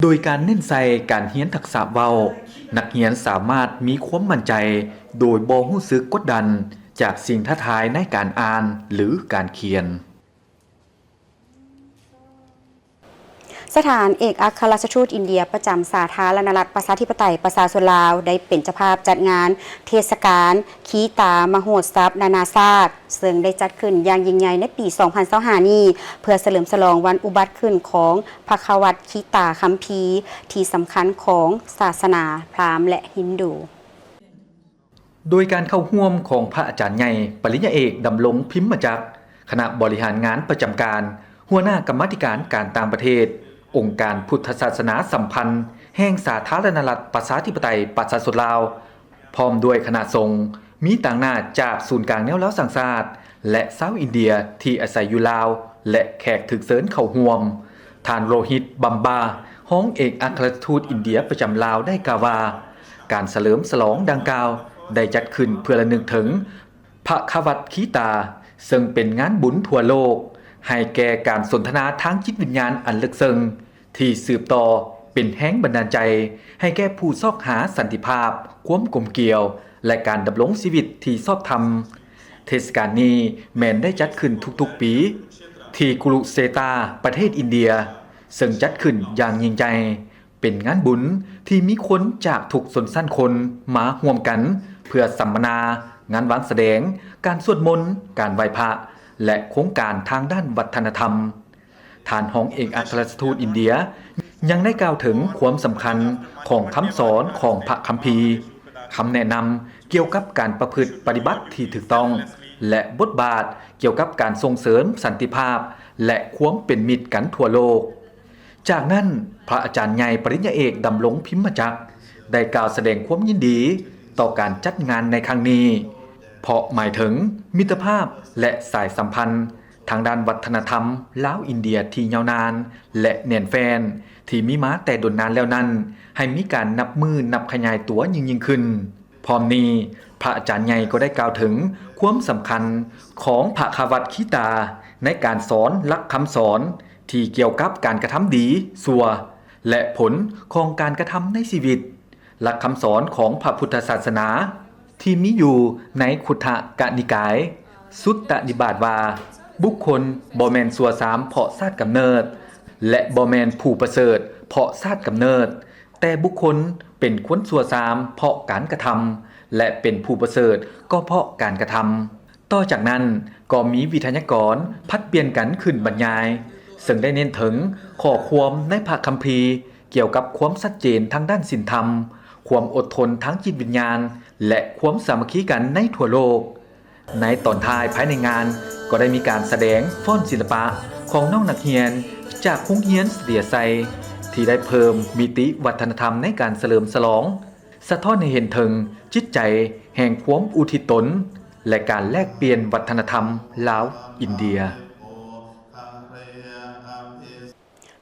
ໂດຍການເນັ້ນໃສ່ການຮຽນທັກສະເວົ້າ, ນັກຮຽນສາມາດມີຄວາມໝັ້ນໃຈໂດຍບໍ່ຮູ້ສຶກກົດດັນຈາກສິ່ງທ້າທາຍໃນການອ່ານ ຫຼື ການຂຽນ. ສະຖານເອກອັກຄະລັດຖະທູດອິນເດຍປະຈຳສາທາລະນະລັດປະຊາທິປະໄຕປະຊາຊົນລາວ ໄດ້ເປັນເຈົ້າພາບຈັດງານເທດສະການຄີຕາມະໂຫດສັບນານາຊາດ ເຊິ່ງໄດ້ຈັດຂຶ້ນຢ່າງຍິ່ງໃຫຍ່ໃນປີສອງພັນຊາວຫ້ານີ້ ເພື່ອສະເຫຼີມສະຫຼອງວັນອຸບັດຂຶ້ນຂອງພະຄະວັດຄີຕາຄຳພີທີ່ສຳຄັນຂອງສາສະໜາພຣາມ ແລະ ຮິນດູ. ໂດຍການເຂົ້າຮ່ວມຂອງພະອາຈານໃຫຍ່ ປະລິນຍາເອກ ດຳລົງ ພິມມະຈັກ ຄະນະບໍລິຫານງານປະຈຳການ, ຫົວໜ້າກຳມາທິການການຕ່າງປະເທດ ອົງການພຸດທະສາສະໜາສຳພັນແຫ່ງສາທາລະນະລັດປະຊາທິປະໄຕປະຊາຊົນລາວ, ພ້ອມດ້ວຍຄະນະສົງ, ມີຕາງໜ້າຈາກສູນກາງແນວລາວສ້າງຊາດ ແລະ ຊາວອິນເດຍທີ່ອາໄສຢູ່ລາວ ແລະ ແຂກຖືກເຊີນເຂົ້າຮ່ວມ. ທ່ານ ໂຣຮິດ ບັມບາ ຮອງເອກອັກຄະລັດຖະທູດອິນເດຍປະຈຳລາວໄດ້ກ່າວວ່າ, ການສະເຫຼີມສະຫຼອງດັ່ງກ່າວໄດ້ຈັດຂຶ້ນເພື່ອລະນຶກເຖິງພະຄະວັດຄີຕາ, ເຊິ່ງເປັນງານບຸນທົ່ວໂລກ, ໃຫ້ແກ່ການສົນທະນາທາງຈິດວິນຍານອັນເລິກເຊິ່ງ ທີ່ສືບຕໍ່ເປັນແຮງບັນດານໃຈໃຫ້ແກ່ຜູ້ຊອກຫາສັນຕິພາບ, ຄວາມກົມກຽວ, ແລະ ການດຳລົງຊີວິດທີ່ຊອບທຳ. ເທດສະການນີ້ແມ່ນໄດ້ຈັດຂຶ້ນທຸກໆປີ ທີ່ກຣຸເຊຕາ ປະເທດອິນເດຍ, ເຊິ່ງຈັດຂຶ້ນຢ່າງຍິ່ງໃຫຍ່. ເປັນງານບຸນທີ່ມີຄົນຈາກທຸກຊົນຊັ້ນຄົນມາຮ່ວມກັນ ເພື່ອສຳມະນາ, ງານວາງສະແດງ, ການສວດມົນ, ການໄຫວ້ພະ ແລະ ໂຄງການທາງດ້ານວັດທະນະທຳ. ທ່ານຮອງເອກອັກຄະລັດຖະທູດອິນເດຍຍັງໄດ້ກ່າວເຖິງຄວາມສຳຄັນຂອງຄຳສອນຂອງພະຄຳພີ, ຄຳແນະນຳກ່ຽວກັບການປະພຶດປະຕິບັດທີ່ຖືກຕ້ອງ ແລະ ບົດບາດກ່ຽວກັບການສົ່ງເສີມສັນຕິພາບ ແລະ ຄວາມເປັນມິດກັນທົ່ວໂລກ. ຈາກນັ້ນ, ພະອາຈານໃຫຍ່ປະລິນຍາເອກ ດຳລົງ ພິມມະຈັກ ໄດ້ກ່າວສະແດງຄວາມຍິນດີຕໍ່ການຈັດງານໃນຄັ້ງນີ້, ເພາະໝາຍເຖິງມິດຕະພາບ ແລະ ສາຍສຳພັນທາງດ້ານວັດທະນະທຳລາວ-ອິນເດຍທີ່ຍາວນານ ແລະ ແໜ້ນແຟ້ນ ທີ່ມີມາແຕ່ດົນນານແລ້ວນັ້ນ ໃຫ້ມີການນັບມື້ນັບຂະຫຍາຍຕົວຍິ່ງໆຂຶ້ນ. ພ້ອມນີ້, ພະອາຈານໃຫຍ່ກໍໄດ້ກ່າວເຖິງຄວາມສຳຄັນຂອງພະຄະວັດຄີຕາ ໃນການສອນຫຼັກຄຳສອນທີ່ກ່ຽວກັບການກະທຳດີ, ຊົ່ວ ແລະ ຜົນຂອງການກະທຳໃນຊີວິດ. ຫຼັກຄຳສອນຂອງພະພຸດທະສາສະໜາທີ່ມີຢູ່ໃນຄຸດທະກະນິກາຍ ສຸດຕະນິບາດວ່າ, ບຸກຄົນບໍ່ແມ່ນຊົ່ວຊາມເພາະຊາດກຳເນີດ ແລະ ບໍ່ແມ່ນຜູ້ປະເສີດເພາະຊາດກຳເນີດ, ແຕ່ບຸກຄົນເປັນຄົນຊົ່ວຊາມເພາະການກະທຳ ແລະ ເປັນຜູ້ປະເສີດກໍເພາະການກະທຳ. ຕໍ່ຈາກນັ້ນກໍມີວິທະຍາກອນຜັດປ່ຽນກັນຂຶ້ນບັນຍາຍ, ເຊິ່ງໄດ້ເນັ້ນເຖິງຂໍ້ຄວາມໃນພະຄຳພີກ່ຽວກັບຄວາມຊັດເຈນທາງດ້ານສິນທຳ, ຄວາມອົດທົນທາງຈິດວິນຍານ ແລະ ຄວາມສາມັກຄີກັນໃນທົ່ວໂລກ. ໃນຕອນທ້າຍ, ພາຍໃນງານກໍໄດ້ມີການສະແດງຟ້ອນສິລະປະຂອງນ້ອງນັກຮຽນຈາກໂຮງຮຽນສະເດຍໄຊ ທີ່ໄດ້ເພີ່ມມິຕິວັດທະນະທຳໃນການສະເຫຼີມສະຫຼອງ, ສະທ້ອນໃຫ້ເຫັນເຖິງຈິດໃຈແຫ່ງຄວາມອຸທິດຕົນ ແລະ ການແລກປ່ຽນວັດທະນະທຳລາວ-ອິນເດຍ.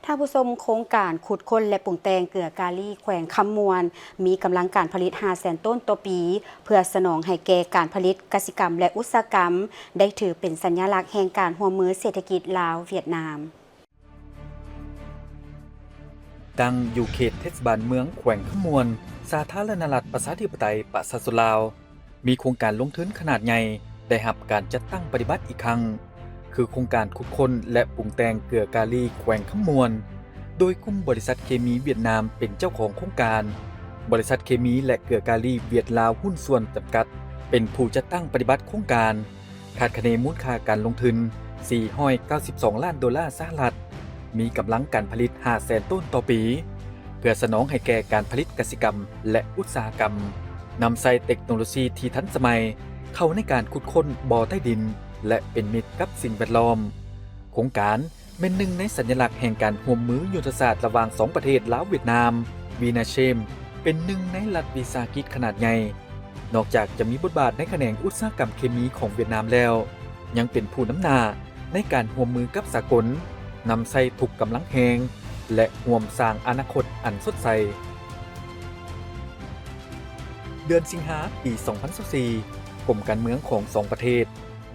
ທ່ານຜູ້ຊົມ, ໂຄງການຂຸດຄົ້ນ ແລະ ປຸງແຕ່ງເກືອກາລີແຂວງຄຳມ່ວນ ມີກຳລັງການຜະລິດຫ້າແສນໂຕນຕໍ່ປີ ເພື່ອສະໜອງໃຫ້ແກ່ການຜະລິດກະສິກຳ ແລະ ອຸດສາຫະກຳ ໄດ້ຖືເປັນສັນຍະລັກແຫ່ງການຮ່ວມມືເສດຖະກິດລາວ-ຫວຽດນາມ. ຕັ້ງຢູ່ເຂດເທດສະບານເມືອງແຂວງຄຳມ່ວນ, ສາທາລະນະລັດປະຊາທິປະໄຕປະຊາຊົນລາວ ມີໂຄງການລົງທຶນຂະໜາດໃຫຍ່ໄດ້ຮັບການຈັດຕັ້ງປະຕິບັດອີກຄັ້ງ, ຄືໂຄງການຂຸດຄົ້ນ ແລະ ປຸງແຕ່ງເກືອກາລີແຂວງຄຳມ່ວນ, ໂດຍກຸ່ມບໍລິສັດເຄມີຫວຽດນາມເປັນເຈົ້າຂອງໂຄງການ, ບໍລິສັດເຄມີ ແລະ ເກືອກາລີຫວຽດລາວຫຸ້ນສ່ວນຈຳກັດ ເປັນຜູ້ຈັດຕັ້ງປະຕິບັດໂຄງການ. ຄາດຄະເນມູນຄ່າການລົງທຶນສີ່ຮ້ອຍເກົ້າສິບສອງລ້ານໂດລາສະຫະລັດ, ມີກຳລັງການຜະລິດຫ້າແສນໂຕນຕໍ່ປີ ເພື່ອສະໜອງໃຫ້ແກ່ການຜະລິດກະສິກຳ ແລະ ອຸດສາຫະກຳ, ນຳໃຊ້ເຕັກໂນໂລຊີທີ່ທັນສະໄໝເຂົ້າໃນການຂຸດຄົ້ນບໍ່ໃຕ້ດິນ ແລະ ເປັນມິດກັບສິ່ງແວດລ້ອມ. ໂຄງການ ແມ່ນໜຶ່ງໃນສັນຍະລັກແຫ່ງການຮ່ວມມືຍຸດທະສາດລະຫວ່າງສອງປະເທດລາວ-ຫວຽດນາມ, ວີນາເຊມ ເປັນໜຶ່ງໃນລັດວິສາຫະກິດຂະໜາດໃຫຍ່. ນອກຈາກຈະມີບົດບາດໃນຂະແໜງອຸດສາຫະກຳເຄມີຂອງຫວຽດນາມແລ້ວ, ຍັງເປັນຜູ້ນຳໜ້າໃນການຮ່ວມມືກັບສາກົນ, ນຳໃຊ້ທຸກກຳລັງແຮງ ແລະ ຮ່ວມສ້າງອະນາຄົດອັນສົດໃສ. ເດືອນສິງຫາ ປີສອງພັນຊາວສີ່, ກົມການເມືອງຂອງສອງປະເທດ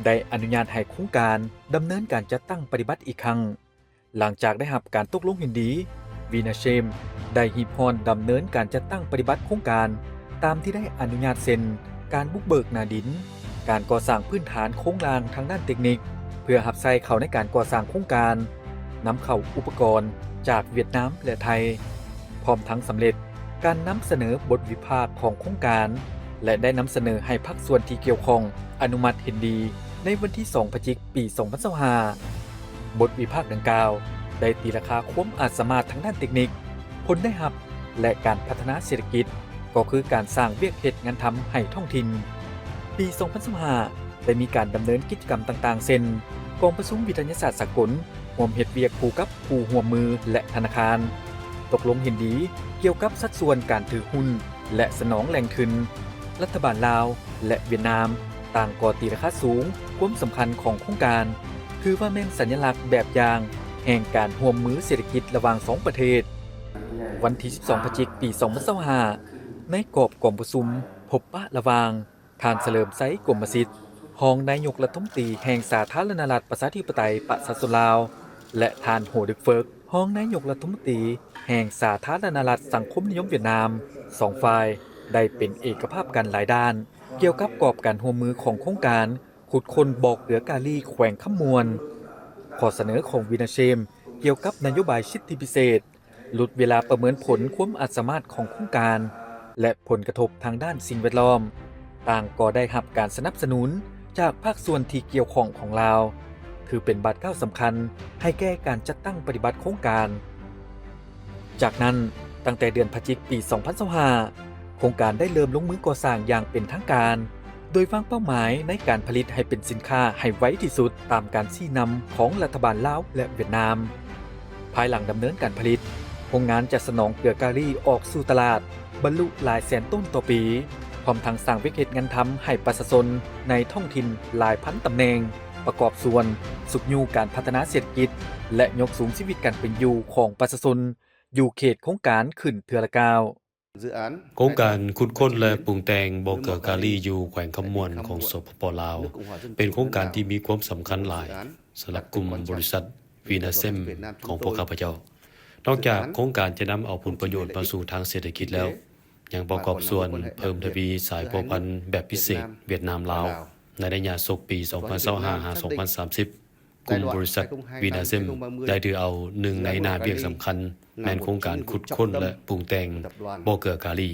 ໄດ້ອະນຸຍາດໃຫ້ໂຄງການ ດຳເນີນການຈັດຕັ້ງປະຕິບັດອີກຄັ້ງ. ຫຼັງຈາກໄດ້ຮັບການຕົກລົງເຫັນດີ, ວີນາເຊມ ໄດ້ຮີບຮ້ອນດຳເນີນການຈັດຕັ້ງປະຕິບັດໂຄງການຕາມທີ່ໄດ້ອະນຸຍາດ ເຊັ່ນ ການບຸກເບີກໜ້າດິນ, ການກໍ່ສ້າງພື້ນຖານໂຄງລ່າງທາງດ້ານເຕັກນິກ ເພື່ອຮັບໃຊ້ເຂົ້າໃນການກໍ່ສ້າງໂຄງການ, ນຳເຂົ້າອຸປະກອນຈາກຫວຽດນາມ ແລະ ໄທ, ພ້ອມທັງສຳເລັດ ການນຳສະເໜີບົດວິພາກຂອງໂຄງການ ແລະ ໄດ້ນຳສະເໜີໃຫ້ພາກສ່ວນທີ່ກ່ຽວຂ້ອງອະນຸມັດເຫັນດີໃນວັນທີສອງ ພະຈິກ ປີສອງພັນຊາວຫ້າ. ບົດວິພາກດັ່ງກ່າວໄດ້ຕີລາຄາຄວາມອາດສາມາດທາງດ້ານເຕັກນິກ, ຜົນໄດ້ຮັບ ແລະ ການພັດທະນາເສດຖະກິດ, ກໍຄືການສ້າງວຽກເຮັດງານທຳໃຫ້ທ້ອງຖິ່ນ. ປີສອງພັນຊາວຫ້າ ໄດ້ມີການດຳເນີນກິດຈະກຳຕ່າງໆ ເຊັ່ນ ກອງປະຊຸມວິທະຍາສາດສາກົນ, ຮ່ວມເຮັດວຽກຄູ່ກັບຜູ້ຮ່ວມມື ແລະ ທະນາຄານ, ຕົກລົງເຫັນດີກ່ຽວກັບສັດສ່ວນການຖືຫຸ້ນ ແລະ ສະໜອງແຫຼ່ງທຶນ. ລັດຖະບານລາວ ແລະ ຫວຽດນາມ ຕ່າງກໍຕີລາຄາສູງຄວາມສຳຄັນຂອງໂຄງການ, ຖືວ່າແມ່ນສັນຍະລັກແບບຢ່າງແຫ່ງການຮ່ວມມືເສດຖະກິດລະຫວ່າງສອງປະເທດ. ວັນທີສິບສອງ ພະຈິກ ປີສອງພັນຊາວຫ້າ ໃນກອບກອງປະຊຸມພົບປະລະຫວ່າງ ທ່ານ ສະເຫຼີມໄຊ ກົມມະສິດ ຮອງນາຍົກລັດຖະມົນຕີແຫ່ງສາທາລະນະລັດປະຊາທິປະໄຕປະຊາຊົນລາວ ແລະ ທ່ານ ໂຮດຶກ ເຟີກ ຮອງນາຍົກລັດຖະມົນຕີແຫ່ງສາທາລະນະລັດສັງຄົມນິຍົມຫວຽດນາມ, ສອງຝ່າຍ ໄດ້ເປັນເອກະພາບກັນຫຼາຍດ້ານ ກ່ຽວກັບກອບການຮ່ວມມືຂອງໂຄງການຂຸດຄົ້ນບໍ່ເກືອກາລີແຂວງຄຳມ່ວນ. ຂໍ້ສະເໜີຂອງວີນາເຊມ ກ່ຽວກັບນະໂຍບາຍສິດທິພິເສດ, ຫຼຸດເວລາປະເມີນຜົນຄວາມອາດສາມາດຂອງໂຄງການ ແລະ ຜົນກະທົບທາງດ້ານສິ່ງແວດລ້ອມ, ຕ່າງກໍໄດ້ຮັບການສະໜັບສະໜູນຈາກພາກສ່ວນທີ່ກ່ຽວຂ້ອງຂອງລາວ, ຖືເປັນບາດກ້າວສຳຄັນໃຫ້ແກ່ການຈັດຕັ້ງປະຕິບັດໂຄງການ. ຈາກນັ້ນ, ຕັ້ງແຕ່ເດືອນພະຈິກ ປີສອງພັນຊາວຫ້າ ໂຄງການໄດ້ເລີ່ມລົງມືກໍ່ສ້າງຢ່າງເປັນທາງການ, ໂດຍວາງເປົ້າໝາຍໃນການຜະລິດໃຫ້ເປັນສິນຄ້າໃຫ້ໄວທີ່ສຸດຕາມການຊີ້ນຳຂອງລັດຖະບານລາວ ແລະ ຫວຽດນາມ. ພາຍຫຼັງດຳເນີນການຜະລິດ, ໂຮງງານຈະສະໜອງເກືອກາລີອອກສູ່ຕະຫຼາດບັນລຸຫຼາຍແສນໂຕນຕໍ່ປີ, ພ້ອມທັງສ້າງວຽກເຮັດງານທຳໃຫ້ປະຊາຊົນໃນທ້ອງຖິ່ນຫຼາຍພັນຕຳແໜ່ງ, ປະກອບສ່ວນຊຸກຍູ້ການພັດທະນາເສດຖະກິດ ແລະ ຍົກສູງຊີວິດການເປັນຢູ່ຂອງປະຊາຊົນຢູ່ເຂດໂຄງການຂຶ້ນເທື່ອລະກ້າວ. ໂຄງການຂຸດຄົ້ນ ແລະ ປຸງແຕ່ງບໍ່ເກືອກາລີຢູ່ແຂວງຄຳມ່ວນຂອງ ສປປ ລາວ ເປັນໂຄງການທີ່ມີຄວາມສຳຄັນຫຼາຍສຳລັບກຸ່ມບໍລິສັດວີນາເຊມຂອງພວກຂ້າພະເຈົ້າ. ນອກຈາກໂຄງການຈະນຳເອົາຜົນປະໂຫຍດມາສູ່ທາງເສດຖະກິດແລ້ວ, ຍັງປະກອບສ່ວນເພີ່ມທະວີສາຍພົວພັນແບບພິເສດຫວຽດນາມ-ລາວ ໃນໄລຍະສົກປີສອງພັນຊາວຫ້າ ຫາ ສອງພັນສາມສິບ. ກຸ່ມບໍລິສັດວີນາເຊມໄດ້ຖືເອົາໜຶ່ງໃນໜ້າວຽກສຳຄັນ ແມ່ນໂຄງການຂຸດຄົ້ນ ແລະ ປຸງແຕ່ງບໍ່ເກືອກາລີ.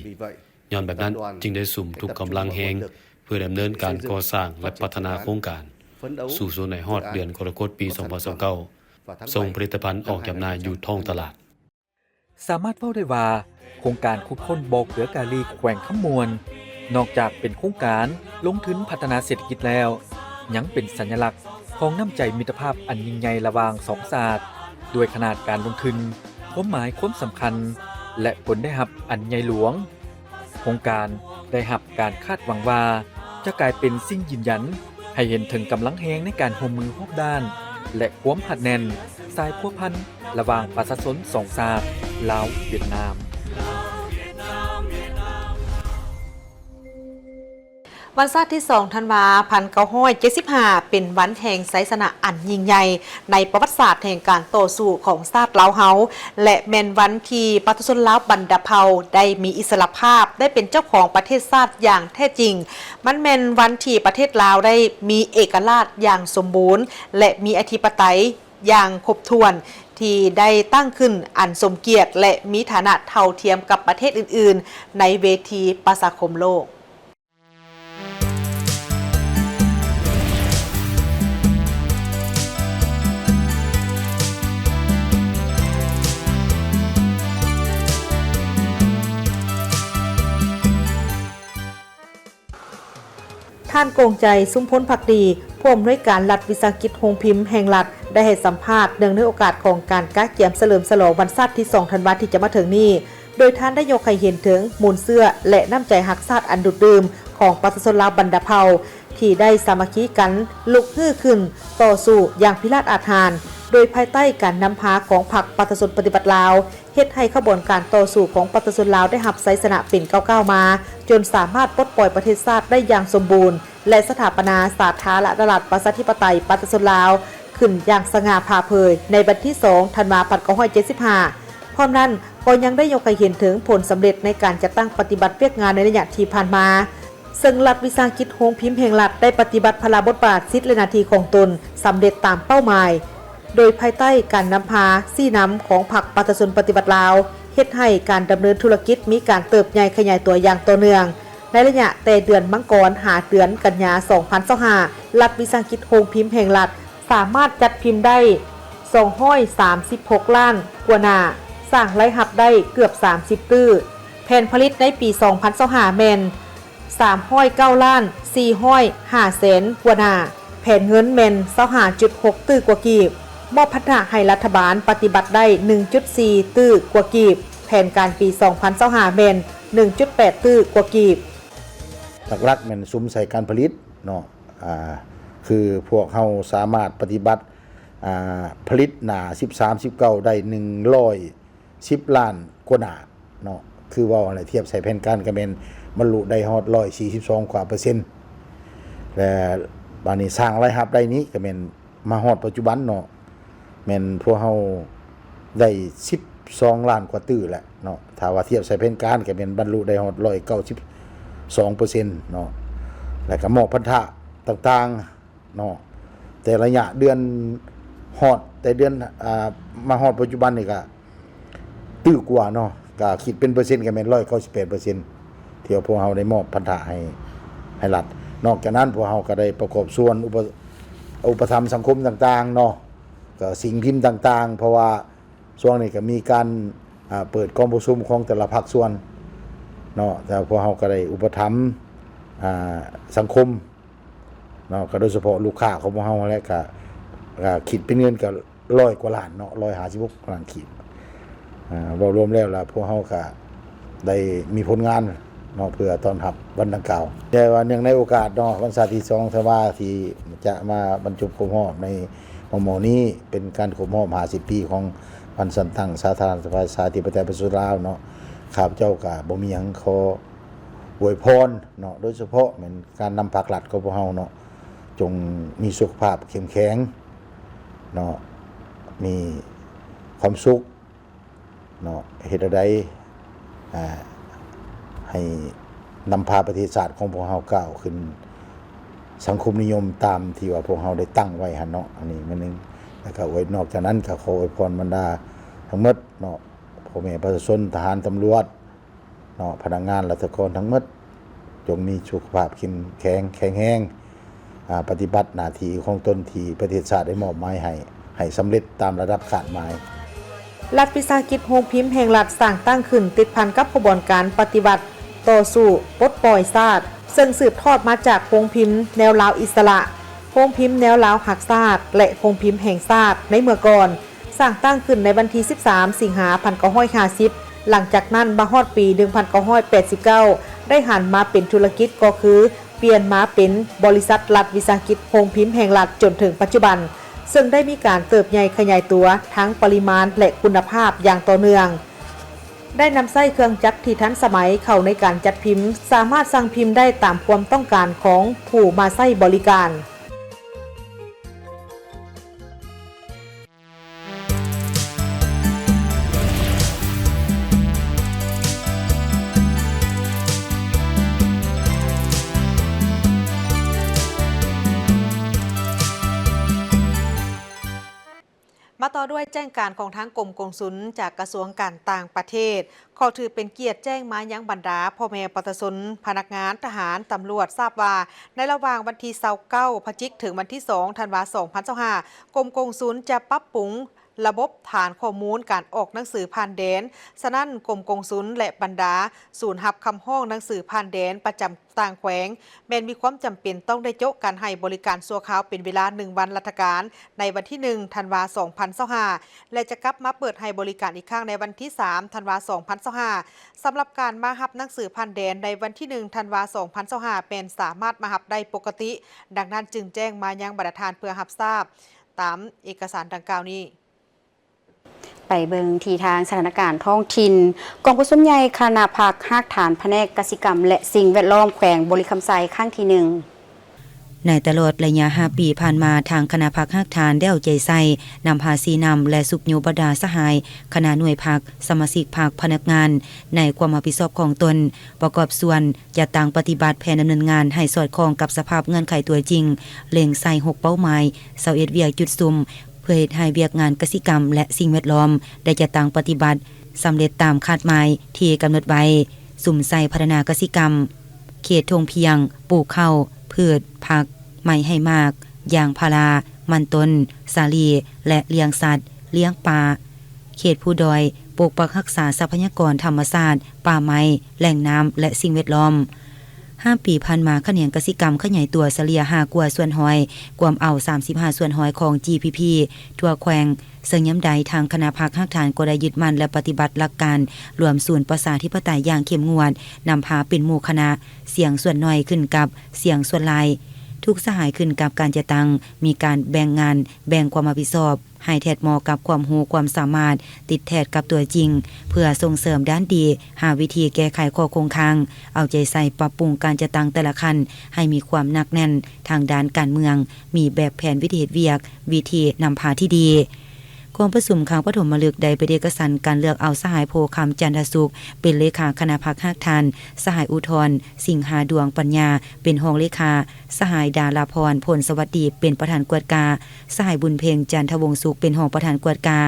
ຍ້ອນແບບນັ້ນຈຶ່ງໄດ້ສຸມທຸກກຳລັງແຮງ ເພື່ອດຳເນີນການກໍ່ສ້າງ ແລະ ພັດທະນາໂຄງການ ສູ້ຊົນໃຫ້ຮອດເດືອນກໍລະກົດປີສອງພັນຊາວເກົ້າ ສົ່ງຜະລິດຕະພັນອອກຈຳໜ່າຍຢູ່ທ້ອງຕະຫຼາດ. ສາມາດເວົ້າໄດ້ວ່າ ໂຄງການຂຸດຄົ້ນບໍ່ເກືອກາລີແຂວງຄຳມ່ວນ ນອກຈາກເປັນໂຄງການລົງທຶນພັດທະນາເສດຖະກິດແລ້ວ, ຍັງເປັນສັນຍະລັກຂອງນ້ຳໃຈມິດຕະພາບອັນຍິ່ງໃຫຍ່ລະຫວ່າງສອງຊາດ, ດ້ວຍຂະໜາດການລົງທຶນ, ຄວາມໝາຍຄວາມສຳຄັນ ແລະ ຜົນໄດ້ຮັບອັນໃຫຍ່ຫຼວງ. ໂຄງການໄດ້ຮັບການຄາດຫວັງວ່າ ຈະກາຍເປັນສິ່ງຢືນຢັນໃຫ້ເຫັນເຖິງກຳລັງແຮງໃນການຮ່ວມມືຮອບດ້ານ ແລະ ຄວາມຮັດແໜ້ນສາຍພົວພັນລະຫວ່າງປະຊາຊົນສອງຊາດ ລາວ-ຫວຽດນາມ. ວັນຊາດທີສອງ ທັນວາ ພັນເກົ້າຮ້ອຍເຈັດສິບຫ້າ ເປັນວັນແຫ່ງໄຊຊະນະອັນຍິ່ງໃຫຍ່ໃນປະຫວັດສາດແຫ່ງການຕໍ່ສູ້ຂອງຊາດລາວເຮົາ ແລະ ແມ່ນວັນທີ່ປະຊາຊົນລາວບັນດາເຜົ່າໄດ້ມີອິດສະຫຼະພາບ, ໄດ້ເປັນເຈົ້າຂອງປະເທດຊາດຢ່າງແທ້ຈິງ. ມັນແມ່ນວັນທີ່ປະເທດລາວໄດ້ມີເອກະລາດຢ່າງສົມບູນ ແລະ ມີອະທິປະໄຕຢ່າງຄົບຖ້ວນ, ທີ່ໄດ້ຕັ້ງຂຶ້ນອັນສົມກຽດ ແລະ ມີຖານະເທົ່າທຽມກັບປະເທດອື່ນໆ ໃນເວທີປະຊາຄົມໂລກ. ທ່ານ ກົງໃຈ ຊຸມພົນພັກດີ ຜູ້ອຳນວຍການລັດວິສາຫະກິດໂຮງພິມແຫ່ງລັດ ໄດ້ໃຫ້ສຳພາດເນື່ອງໃນໂອກາດຂອງການກະກຽມສະເຫຼີມສະຫຼອງວັນຊາດທີສອງ ທັນວາ ທີ່ຈະມາເຖິງນີ້, ໂດຍທ່ານໄດ້ຍົກໃຫ້ເຫັນເຖິງມູນເຊື້ອ ແລະ ນ້ຳໃຈຮັກຊາດອັນດູດດື່ມຂອງປະຊາຊົນລາວບັນດາເຜົ່າ ທີ່ໄດ້ສາມັກຄີກັນລຸກຮືຂຶ້ນຕໍ່ສູ້ຢ່າງພິລາດອາດຫານ ໂດຍພາຍໃຕ້ການນຳພາຂອງພັກປະຊາຊົນປະຕິວັດລາວ ເຮັດໃຫ້ຂະບວນການຕໍ່ສູ້ຂອງປະຊາຊົນລາວໄດ້ຮັບໄຊຊະນະເປັນກ້າວໆມາ, ຈົນສາມາດປົດປ່ອຍປະເທດຊາດໄດ້ຢ່າງສົມບູນ ແລະ ສະຖາປະນາສາທາລະນະລັດປະຊາທິປະໄຕປະຊາຊົນລາວ ຂຶ້ນຢ່າງສະຫງ່າຜ່າເຜີຍໃນວັນທີສອງ ທັນວາ ພັນເກົ້າຮ້ອຍເຈັດສິບຫ້າ. ພ້ອມນັ້ນກໍຍັງໄດ້ຍົກໃຫ້ເຫັນເຖິງຜົນສຳເລັດໃນການຈັດຕັ້ງປະຕິບັດວຽກງານໃນໄລຍະທີ່ຜ່ານມາ, ເຊິ່ງລັດວິສາຫະກິດໂຮງພິມແຫ່ງລັດໄດ້ປະຕິບັດພາລະບົດບາດ, ສິດ ແລະ ໜ້າທີ່ຂອງຕົນສຳເລັດຕາມເປົ້າໝາຍ, ໂດຍພາຍໃຕ້ການນຳພາຊີ້ນຳຂອງພັກປະຊາຊົນປະຕິວັດລາວ, ເຮັດໃຫ້ການດຳເນີນທຸລະກິດມີການເຕີບໃຫຍ່ຂະຫຍາຍຕົວຢ່າງຕໍ່ເນື່ອງ. ໃນໄລຍະແຕ່ເດືອນມັງກອນຫາເດືອນກັນຍາ ສອງພັນຊາວຫ້າ ລັດວິສາຫະກິດໂຮງພິມແຫ່ງລັດ ສາມາດຈັດພິມໄດ້ສອງຮ້ອຍສາມສິບຫົກລ້ານກວ່າໜ້າ, ສ້າງລາຍຮັບໄດ້ເກືອບສາມສິບຕື້. ແຜນຜະລິດໃນປີສອງພັນຊາວຫ້າແມ່ນສາມຮ້ອຍເກົ້າລ້ານສີ່ຮ້ອຍຫ້າແສນກວ່າໜ້າ, ແຜນເງິນແມ່ນຊາວຫ້າຈຸດຫົກຕື້ກວ່າກີບ, ມອບພັນທະໃຫ້ລັດຖະບານປະຕິບັດໄດ້ໜຶ່ງຈຸດສີ່ຕື້ກວ່າກີບ, ແຜນການປີສອງພັນຊາວຫ້າແມ່ນໜຶ່ງຈຸດແປດຕື້ກວ່າກີບ. ຫຼັກໆແມ່ນສຸມໃສ່ການຜະລິດເນາະ, ອ່າ ຄືພວກເຮົາສາມາດປະຕິບັດ ອ່າ ຜະລິດໜ້າສິບສາມ ສິບເກົ້າໄດ້ໜຶ່ງຮ້ອຍສິບລ້ານກວ່າໜ້າເນາະ, ຄືເວົ້າຫັ້ນແຫຼະ ທຽບໃສ່ແຜນການກໍແມ່ນບັນລຸໄດ້ຮອດຮ້ອຍສີ່ສິບສອງກວ່າເປີເຊັນ ແລະ ບາດນີ້ສ້າງລາຍຮັບໄດ້ນີ້ກໍແມ່ນມາຮອດປັດຈຸບັນເນາະ ແມ່ນພວກເຮົາໄດ້ສິບ ສອງລ້ານກວ່າຕື້ແຫຼະເນາະ, ຖ້າວ່າທຽບໃສ່ແຜນການກໍແມ່ນບັນລຸໄດ້ຮອດຮ້ອຍເກົ້າສິບສອງເປີເຊັນເນາະ, ແລ້ວກໍມອບພັນທະຕ່າງໆເນາະ ແຕ່ໄລຍະເດືອນຮອດ ແຕ່ເດືອນ ອ່າ ມາຮອດປັດຈຸບັນນີ້ກໍ ຕື້ກວ່າເນາະ, ກະຄິດເປັນເປີເຊັນກະແມ່ນຮ້ອຍເກົ້າສິບແປດເປີເຊັນ ທີ່ວ່າພວກເຮົາໄດ້ມອບພັນທະໃຫ້ ໃຫ້ລັດ. ນອກຈາກນັ້ນ ພວກເຮົາກະໄດ້ປະກອບສ່ວນອຸປະ ອຸປະຖຳສັງຄົມຕ່າງໆເນາະ, ກະສິ່ງພິມຕ່າງໆ ເພາະວ່າຊ່ວງນີ້ກະມີການ ອ່າ ເປີດກອງປະຊຸມຂອງແຕ່ລະພາກສ່ວນເນາະ, ແຕ່ພວກເຮົາກະໄດ້ອຸປະຖຳ ອ່າ ສັງຄົມ ເນາະ, ກໍໂດຍສະເພາະລູກຄ້າຂອງພວກເຮົາຫັ້ນແຫຼະ ກໍ ກໍຄິດເປັນເງິນກໍຮ້ອຍກວ່າລ້ານເນາະ, ຮ້ອຍຫ້າສິບຫົກລ້ານກີບ. ອ່າ ເວົ້າລວມແລ້ວລະ ພວກເຮົາກໍໄດ້ມີຜົນງານເນາະ ເພື່ອຕ້ອນຮັບວັນດັ່ງກ່າວ. ແຕ່ວ່າເນື່ອງໃນໂອກາດເນາະ ວັນຊາດທີສອງທັນວາ ທີ່ຈະມາບັນຈົບຄົບຮອບໃນມໍ່ໆນີ້ ເປັນການຄົບຮອບຫ້າສິບປີຂອງວັນສ້າງຕັ້ງສາທາລະນະລັດປະຊາທິປະໄຕປະຊາຊົນລາວເນາະ, ຂ້າພະເຈົ້າກໍບໍ່ມີຫຍັງຂໍ ອວຍພອນເນາະ, ໂດຍສະເພາະແມ່ນການນຳພາກລັດຂອງພວກເຮົາເນາະ ຈົ່ງມີສຸຂະພາບເຂັ້ມແຂງເນາະ, ມີຄວາມສຸກເນາະ, ເຮັດແນວໃດ ອ່າ ໃຫ້ນຳພາປະເທດຊາດຂອງພວກເຮົາກ້າວຂຶ້ນສັງຄົມນິຍົມຕາມທີ່ວ່າພວກເຮົາໄດ້ຕັ້ງໄວ້ຫັ້ນເນາະ, ອັນນີ້ມື້ໜຶ່ງ. ແລ້ວກໍອວຍ ນອກຈາກນັ້ນກໍຂໍອວຍພອນບັນດາທັງໝົດເນາະ, ພໍ່ແມ່ປະຊາຊົນ, ທະຫານ, ຕຳຫຼວດ ເນາະ, ພະນັກງານລັດຖະກອນທັງໝົດ ຈົ່ງມີສຸຂະພາບເຂັ້ມແຂງ ແຂງແຮງ, ອາ, ປະຕິບັດໜ້າທີ່ຂອງຕົນທີ່ປະເທດຊາດໄດ້ມອບໝາຍໃຫ້ ໃຫ້ສຳເລັດຕາມລະດັບຄາດໝາຍ. ລັດວິສາຫະກິດໂຮງພິມແຫ່ງລັດສ້າງຕັ້ງຂຶ້ນຕິດພັນກັບຂະບວນການປະຕິວັດຕໍ່ສູ້ປົດປ່ອຍຊາດ, ເຊິ່ງສືບທອດມາຈາກໂຮງພິມແນວລາວອິດສະຫຼະ, ໂຮງພິມແນວລາວຮັກຊາດ ແລະ ໂຮງພິມແຫ່ງຊາດໃນເມື່ອກ່ອນ. ສ້າງຕັ້ງຂຶ້ນໃນວັນທີສິບສາມ ສິງຫາ ພັນເກົ້າຮ້ອຍຫ້າສິບ, ຫຼັງຈາກນັ້ນມາຮອດປີໜຶ່ງພັນເກົ້າຮ້ອຍແປດສິບເກົ້າ ໄດ້ຫັນມາເປັນທຸລະກິດ ກໍຄືປ່ຽນມາເປັນບໍລິສັດລັດວິສາຫະກິດໂຮງພິມແຫ່ງລັດ ຈົນເຖິງປັດຈຸບັນ, ເຊິ່ງໄດ້ມີການເຕີບໃຫຍ່ຂະຫຍາຍຕົວທັງປະລິມານ ແລະ ຄຸນນະພາບຢ່າງຕໍ່ເນື່ອງ, ໄດ້ນຳໃຊ້ເຄື່ອງຈັກທີ່ທັນສະໄໝເຂົ້າໃນການຈັດພິມ, ສາມາດສັ່ງພິມໄດ້ຕາມຄວາມຕ້ອງການຂອງຜູ້ມາໃຊ້ບໍລິການ. ມາຕໍ່ດ້ວຍແຈ້ງການຂອງທາງກົມກົງສຸນຈາກກະຊວງການຕ່າງປະເທດ. ຂໍຖືເປັນກຽດແຈ້ງມາຍັງບັນດາພໍ່ແມ່ປະຊາຊົນ, ພະນັກງານ, ທະຫານ, ຕຳຫຼວດ ຊາບວ່າ ໃນລະຫວ່າງວັນທີຊາວເກົ້າ ພະຈິກ ເຖິງວັນທີສອງ ທັນວາ ສອງພັນຊາວຫ້າ ກົມກົງສຸນຈະປັບປຸງລະບົບຖານຂໍ້ມູນການອອກໜັງສືຜ່ານແດນ. ສະນັ້ນ, ກົມກົງສຸນ ແລະ ບັນດາສູນຮັບຄຳຮ້ອງໜັງສືຜ່ານແດນປະຈຳຕ່າງແຂວງ ແມ່ນມີຄວາມຈຳເປັນຕ້ອງໄດ້ໂຈະການໃຫ້ບໍລິການຊົ່ວຄາວເປັນເວລາໜຶ່ງວັນລັດຖະການ ໃນວັນທີໜຶ່ງ ທັນວາ ສອງພັນຊາວຫ້າ ແລະ ຈະກັບມາເປີດໃຫ້ບໍລິການອີກຄັ້ງໃນວັນທີສາມ ທັນວາ ສອງພັນຊາວຫ້າ. ສຳລັບການມາຮັບໜັງສືຜ່ານແດນໃນວັນທີໜຶ່ງ ທັນວາ ສອງພັນຊາວຫ້າ ແມ່ນສາມາດມາຮັບໄດ້ປົກກະຕິ, ດັ່ງນັ້ນຈຶ່ງແຈ້ງມາຍັງບັນດາທ່ານເພື່ອຮັບຊາບຕາມເອກະສານດັ່ງກ່າວນີ້. ໄປເບິ່ງທີ່ທາງສະຖານະການທ້ອງຖິ່ນ, ກອງປະຊຸມໃຫຍ່ຄະນະພັກຮາກຖານພະແນກກະສິກຳ ແລະ ສິ່ງແວດລ້ອມແຂວງບໍລິຄຳໄຊ ຄັ້ງທີໜຶ່ງ. ໃນຕະຫຼອດໄລຍະຫ້າປີຜ່ານມາ, ທາງຄະນະພັກຮາກຖານໄດ້ເອົາໃຈໃສ່, ນຳພາຊີ້ນຳ ແລະ ຊຸກຍູ້ບັນດາສະຫາຍຄະນະໜ່ວຍພັກ, ສະມາຊິກພັກ, ພະນັກງານ ໃນຄວາມຮັບຜິດຊອບຂອງຕົນ, ປະກອບສ່ວນຈັດຕັ້ງປະຕິບັດແຜນດຳເນີນງານໃຫ້ສອດຄ່ອງກັບສະພາບເງື່ອນໄຂຕົວຈິງ, ເລັງໃສ່ຫົກເປົ້າໝາຍ, ຊາວເອັດວຽກຈຸດສຸມ, ເພື່ອເຮັດໃຫ້ວຽກງານກະສິກຳ ແລະ ສິ່ງແວດລ້ອມ ໄດ້ຈັດຕັ້ງປະຕິບັດສຳເລັດຕາມຄາດໝາຍທີ່ກຳນົດໄວ້, ສຸມໃສ່ພັດທະນາກະສິກຳ, ເຂດທົ່ງພຽງ, ປູກເຂົ້າ, ພືດ, ຜັກ, ໄມ້ໃຫ້ໝາກ, ຢາງພາລາ, ມັນຕົ້ນ, ສາລີ ແລະ ລ້ຽງສັດ, ລ້ຽງປາ, ເຂດພູດອຍ, ປົກປັກຮັກສາຊັບພະຍາກອນທຳມະຊາດ, ປ່າໄມ້, ແຫຼ່ງນ້ຳ ແລະ ສິ່ງແວດລ້ອມ. ຫ້າປີຜ່ານມາ, ຂະແໜງກະສິກຳຂະຫຍາຍຕົວສະເລ່ຍຫ້າກວ່າສ່ວນຮ້ອຍ, ກວມເອົາສາມສິບຫ້າສ່ວນຮ້ອຍຂອງ ຈີ ດີ ພີ ພີ ທົ່ວແຂວງ, ເຊິ່ງຍາມໃດທາງຄະນະພັກຮາກຖານກໍໄດ້ຍຶດໝັ້ນ ແລະ ປະຕິບັດຫຼັກການລວມສູນປະຊາທິປະໄຕຢ່າງເຂັ້ມງວດ, ນຳພາເປັນໝູ່ຄະນະ, ສຽງສ່ວນໜ້ອຍຂຶ້ນກັບສຽງສ່ວນຫຼາຍ, ທຸກສະຫາຍຂຶ້ນກັບການຈັດຕັ້ງ, ມີການແບ່ງງານ, ແບ່ງຄວາມຮັບຜິດຊອບ ໃຫ້ແທດເໝາະກັບຄວາມຮູ້ຄວາມສາມາດ, ຕິດແທດກັບຕົວຈິງ, ເພື່ອສົ່ງເສີມດ້ານດີ, ຫາວິທີແກ້ໄຂຂໍ້ຄົງຄ້າງ, ເອົາໃຈໃສ່ປັບປຸງການຈັດຕັ້ງແຕ່ລະຂັ້ນໃຫ້ມີຄວາມໜັກແໜ້ນທາງດ້ານການເມືອງ, ມີແບບແຜນວິທີເຮັດວຽກ, ວິທີນຳພາທີ່ດີ. ກອງປະຊຸມຄັ້ງປະຖົມມະລຶກໄດ້ເປັນເອກະສັນການເລືອກເອົາສະຫາຍ ໂພຄຳ ຈັນທະສຸກ ເປັນເລຂາຄະນະພັກຮາກຖານ, ສະຫາຍ ອຸທອນ ສິງຫາດວງປັນຍາ ເປັນຮອງເລຂາ, ສະຫາຍ ດາລາພອນ ພົນສະຫວັດດີ ເປັນປະທານກວດກາ, ສະຫາຍ ບຸນເພັງ ຈັນທະວົງສຸກ ເປັນຮອງປະທານກວດກາ,